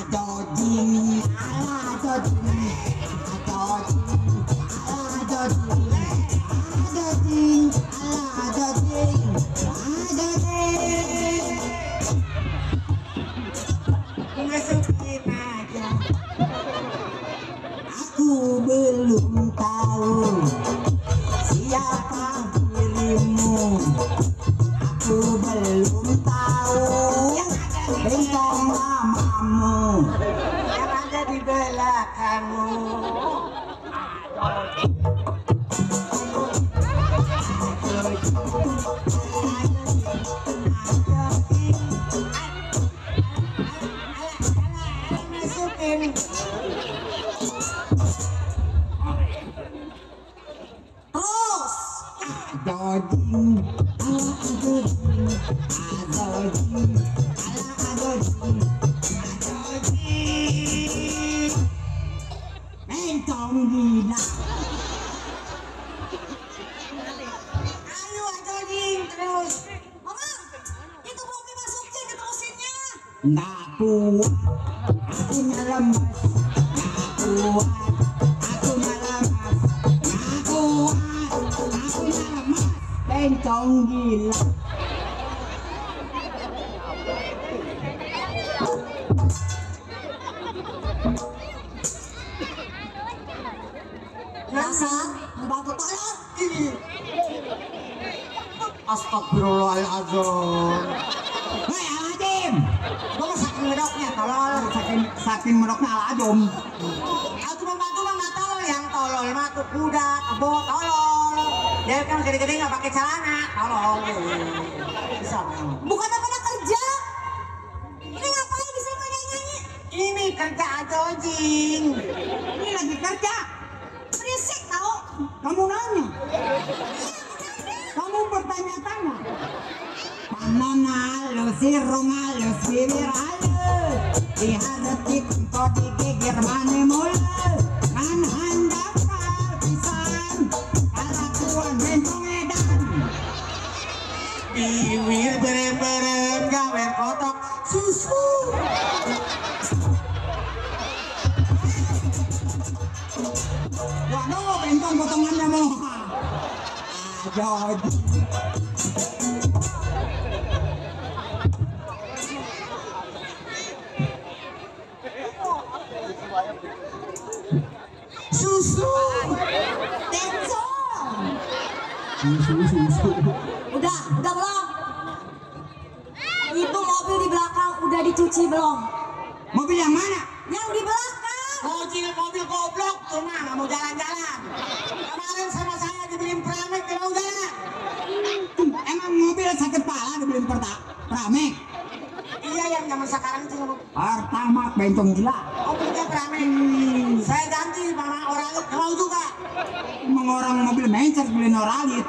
Doding, ala doding, doding, ala doding, doding, ala doding, doding. Masukin aja. Aku belum tahu siapa dirimu. Aku belum tahu bentong namamu yang ada di belakangmu. Masukin. Terus. Doding, ala doding, doding, ala doding, doding. Mentong gila. Ayo doding terus. Mama, itu belum dimasukin ke mesinnya. Nggak kuat, aku lemas. Nggak kuat, aku lemas. Nggak kuat, aku lemas. Mentong gila. Dasar, membantu tolong. Astagfirullahaladzim. Hei Al-Adim, Gue mau saking medoknya, tolol. saking meroknya Al-Adim. Aku membantu mah nggak tolol, yang tolol mah tuh kuda, kebo, tolol. Dia kan gede-gede nggak pakai celana, tolol. Bisa. Bukan pada kerja. Ini ngapain di sini nyanyi? Ini kerja doding. Ini lagi kerja. Berisik tau. Kamu nanya, kamu bertanya-tanya. Panon halus, sirung halus, bibir halus. Dihadapi kentut digigir mane mulu. Kan handap pisan, kalakuan bentong edan. Bibir berem-berem gawe kotok susu. Waduh, bentong potongannya mau. Aduh. Susu. Susu. Udah belum? Itu mobil di belakang udah dicuci belum? Mobil yang mana? Yang di belakang. Mobil goblok cuma nggak mau jalan-jalan. Kemarin sama saya dibeliin Pramek nggak mau jalan. Emang mobil sakit pala dibeliin Pramek? Iya yang zaman sekarang itu Pertama bentong gila. mobilnya Pramek. Saya ganti sama orang lu nggak mau juga. Emang orang mobil mencer beliin oralit.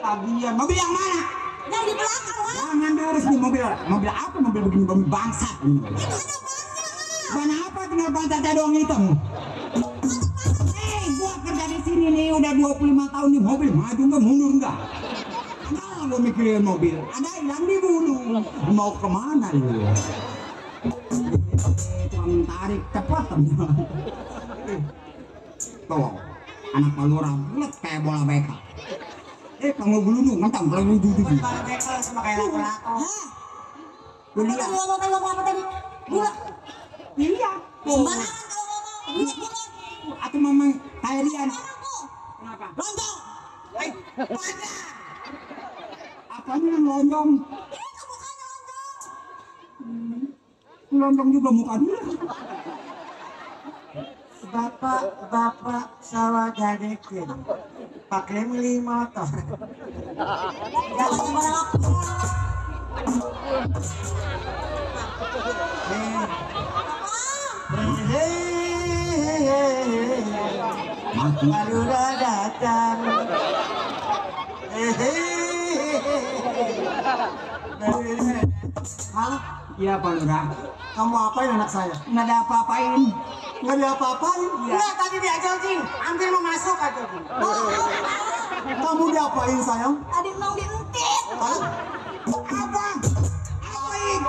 Tabian. Mobil yang mana? Yang di belakang lah. Jangan diurus nih mobil. Mobil apa? Mobil begini mobil bangsat. Itu ada bannya. Ban apa tinggal pantatnya doang hitam. Gua kerja di sini nih udah 25 tahun nih, mobil maju nggak mundur nggak. Nah, gua mikirin mobil, ada yang dibunuh. Mau kemana lu? Tukang tarik cepat. Tuh, anak palura bulat kayak bola beka. Kamu geludung, ngentang kalau geludung. Kalau bekel sama kayak laku-laku. Hah? Tuh Apa lihat. tadi ngomong apa tadi? Bulat. Iya. Sembarangan kalau ngomong. Bulat. Atau memang kayak Rian. Kenapa? Lontong. Pada. Apanya yang lonjong? Itu mukanya lontong. Lonjong juga muka dia. Bapak sawah gadekin pakai beli motor. Jangan sembarang aku. Baru datang. Hah? Iya Pak Lurah. Kamu apain anak saya? Nggak ada apa-apain. Nggak diapa-apain. Enggak, tadi dia jogging, hampir mau masuk aja. Kamu diapain sayang? Tadi mau dientit. Hah?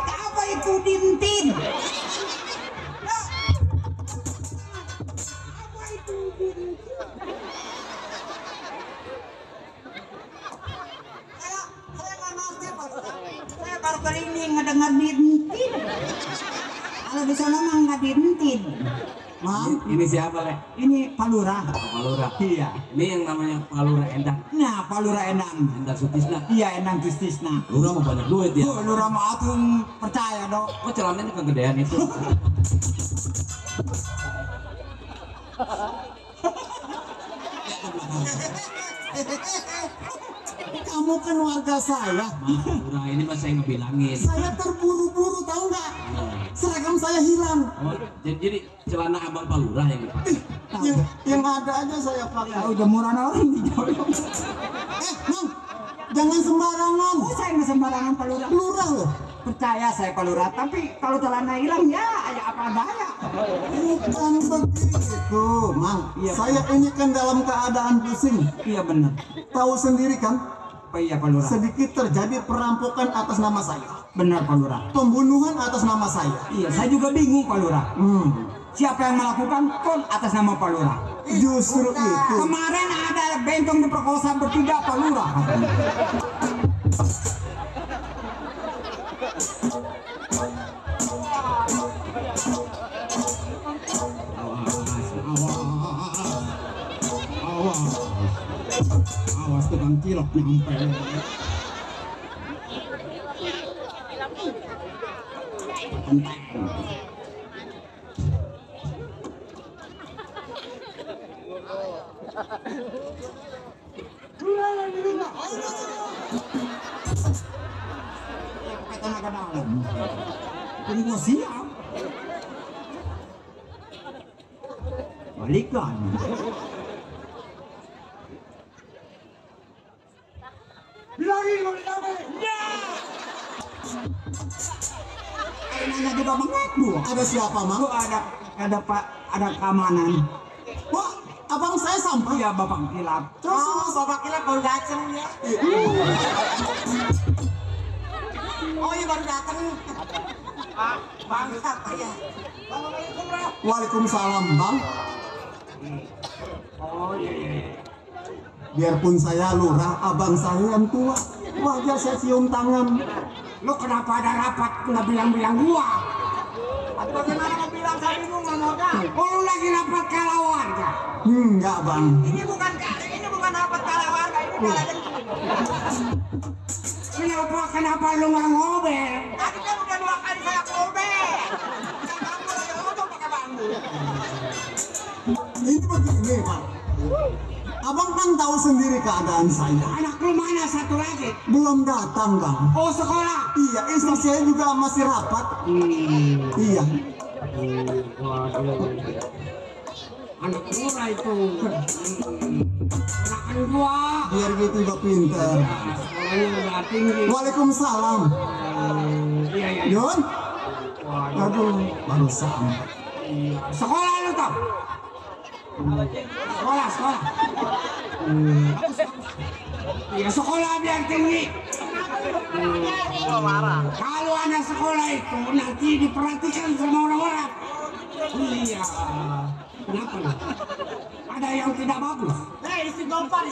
Apa itu dintin? Saya nggak ngerti, Pak. Saya baru kali ini ngedengar dintin. Kalau di sana mah nggak dintin. Mang, Ini siapa, Le? Ini Pak Lurah. Pak Lurah. Iya. Ini yang namanya Pak Lurah Endang. Nah, Pak Lurah Endang. Endang Sutisna. Iya, Endang Tistisna. Lurah mau banyak duit ya. Oh, Lurah mau atung percaya dong. Kok celananya kegedean itu? kamu kan warga saya. Lurah ini mah saya ngebilangin. Saya terburu-buru tahu nggak? Seragam saya hilang. Oh, jadi celana abang Pak Lurah yang dipakai. Yang ada aja saya pakai. Ya udah murah orang dijolong. Mang, jangan sembarangan. Oh, saya nggak sembarangan Pak Lurah. Lurah loh. Percaya saya Pak Lurah, tapi kalau celana hilang ya apa daya. Bukan begitu, Mang. Iya, Saya ini kan dalam keadaan pusing. Iya benar. Tahu sendiri kan, Oh iya Pak Lurah. sedikit terjadi perampokan atas nama saya. Benar Pak Lurah. Pembunuhan atas nama saya. Iya, saya juga bingung Pak Lurah. Siapa yang melakukan kon atas nama Pak Lurah? Justru itu. Kemarin ada bentong diperkosa bertiga Pak Lurah. Awas tukang cilok nyampe. Tenaga dalam. Ini gua siap. Balikan. Nanya juga mengaku. Ada siapa, Mang? Lu ada Pak, ada keamanan. Wah, abang saya sampai. Iya Bapak Kilap. Oh, Bapak Kilap baru datang ya. Oh iya baru datang. Bangsat ya. Waalaikumsalam, Bang. Oh iya. Biarpun saya lurah, abang saya yang tua. Wajar saya cium tangan. Lu kenapa ada rapat nggak bilang-bilang gua? Bagaimana mau bilang saya bingung nggak modal. Oh lu lagi rapat kalawan kan? Enggak, Bang. Ini bukan dapat kalah warga, ini kalah dengki. Kenapa lu nggak ngobel? Tadi kan udah 2 kali saya ngobel. Kamu lagi ngomong pakai bambu. Ini begini, Pak. Abang kan tahu sendiri keadaan saya. Anak lu mana satu lagi? Belum datang, Bang. Oh sekolah. Iya, istri saya juga masih rapat. Iya. Anak gua itu. Anak gua. Biar gitu juga pinter. Sekolahnya udah tinggi. Waalaikumsalam. Iya. Yon. Aduh, baru sampai. Sekolah lu tau? Sekolah. Iya sekolah biar tinggi. Kalau anak sekolah itu nanti diperhatikan sama orang-orang. Iya. Kenapa lu? Ada yang tidak bagus. Istighfar.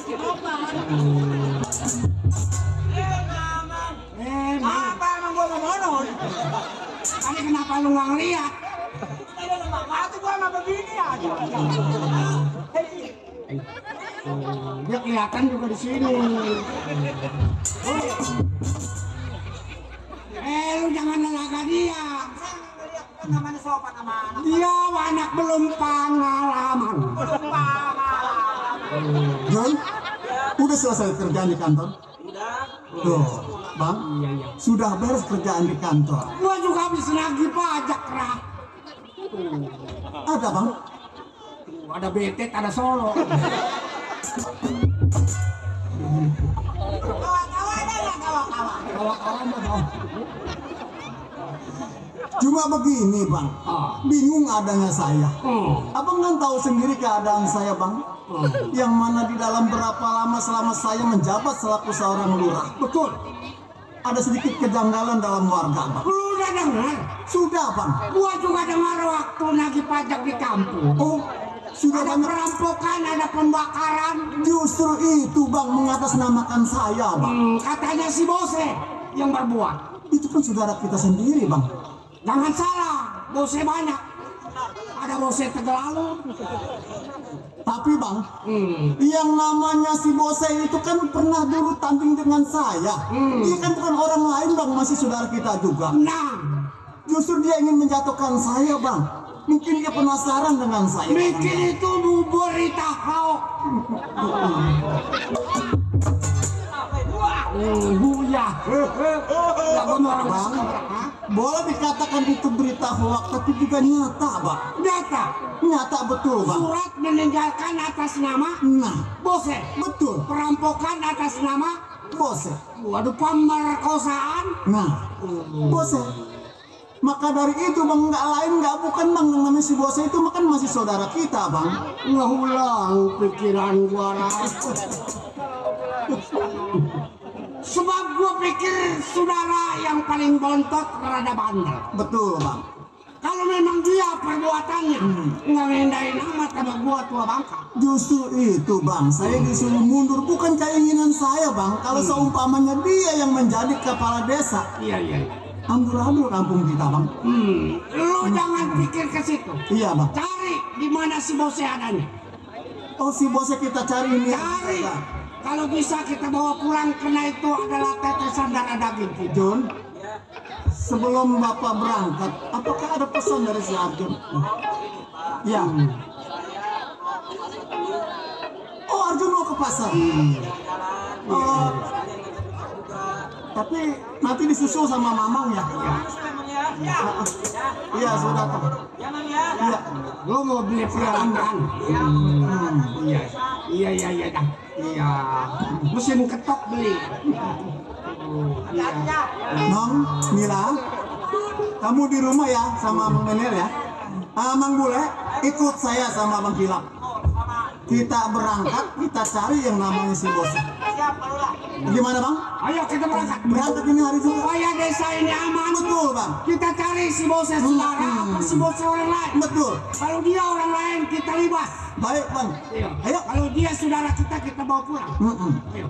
Apa emang gua mau monon? Tadi kenapa lu nggak ngeliat? Mati gua sama begini aja. Dia kelihatan juga di sini. Lu jangan lelaga dia. Namanya sopan sama anak. Dia anak belum pengalaman. Yon, udah selesai kerjaan di kantor? Tuh, Bang. Iya. Sudah beres kerjaan di kantor. Gua juga habis nagih pajak, Rak. Ada, Bang? Ada betet, ada solo. Kawan-kawan ada nggak kawan-kawan? Kawan-kawan mah dong. Cuma begini bang, bingung adanya saya. Abang kan tahu sendiri keadaan saya bang. Yang mana di dalam berapa lama selama saya menjabat selaku seorang lurah. Betul. Ada sedikit kejanggalan dalam warga bang. Lu udah dengar? Sudah bang. Gua juga dengar waktu nagih pajak di kampung. Oh, sudah Ada banyak. perampokan, ada pembakaran. Justru itu bang mengatasnamakan saya bang. Katanya si Bose yang berbuat. Itu kan saudara kita sendiri bang. Jangan salah, Bose banyak. Ada Bose Tegalalu. Tapi bang, yang namanya si Bose itu kan pernah dulu tanding dengan saya. Dia kan bukan orang lain bang, masih saudara kita juga. Nah, Justru dia ingin menjatuhkan saya bang. Mungkin dia penasaran dengan saya. bikin itu bubur Tahok. Buya. Gak benar Bang, boleh dikatakan itu berita hoak, tapi juga nyata bang. Data. Nyata betul bang. Surat meninggalkan atas nama Nah, Bose. betul. Perampokan atas nama. Bose. Waduh, pemerkosaan. Nah, Bose. Maka dari itu bang, nggak lain nggak bukan bang, yang namanya si Bose itu makan masih saudara kita bang. Ngulang pikiran gua Ras. Sebab gua pikir saudara yang paling bontot rada bandel. Betul bang. Kalau memang dia perbuatannya ngerendahin amat sama gua tua bangka. Justru itu bang, saya disuruh mundur bukan keinginan saya bang. Kalau seumpamanya dia yang menjadi kepala desa, Iya. amburadul kampung kita bang. Lu jangan pikir ke situ. Iya bang. Cari di mana si Bose adanya. Oh si Bose kita cari ini. Cari. Kalau bisa kita bawa pulang karena itu adalah tetesan darah daging kita. Jun, sebelum bapak berangkat, apakah ada pesan dari si Arjun? Ya. Oh Arjun mau ke pasar. Oh, tapi nanti disusul sama Mamang ya. Iya sudah toh. Iya. Lu mau beli peralatan? Iya dah. Iya. Mesin ketok beli. Iya. Nong, Mila, kamu di rumah ya sama Mang Menel ya. Mang Bule, ikut saya sama Bang Kilap. Kita berangkat, kita cari yang namanya si Bose. Gimana bang? Ayo kita berangkat. Berangkat ini hari Jumat. Supaya desa ini aman. Betul bang. Kita cari si Bose saudara apa si Bose orang lain. Betul. Kalau dia orang lain kita libas. Baik bang. Ayo. Kalau dia saudara kita bawa pulang. Ayo.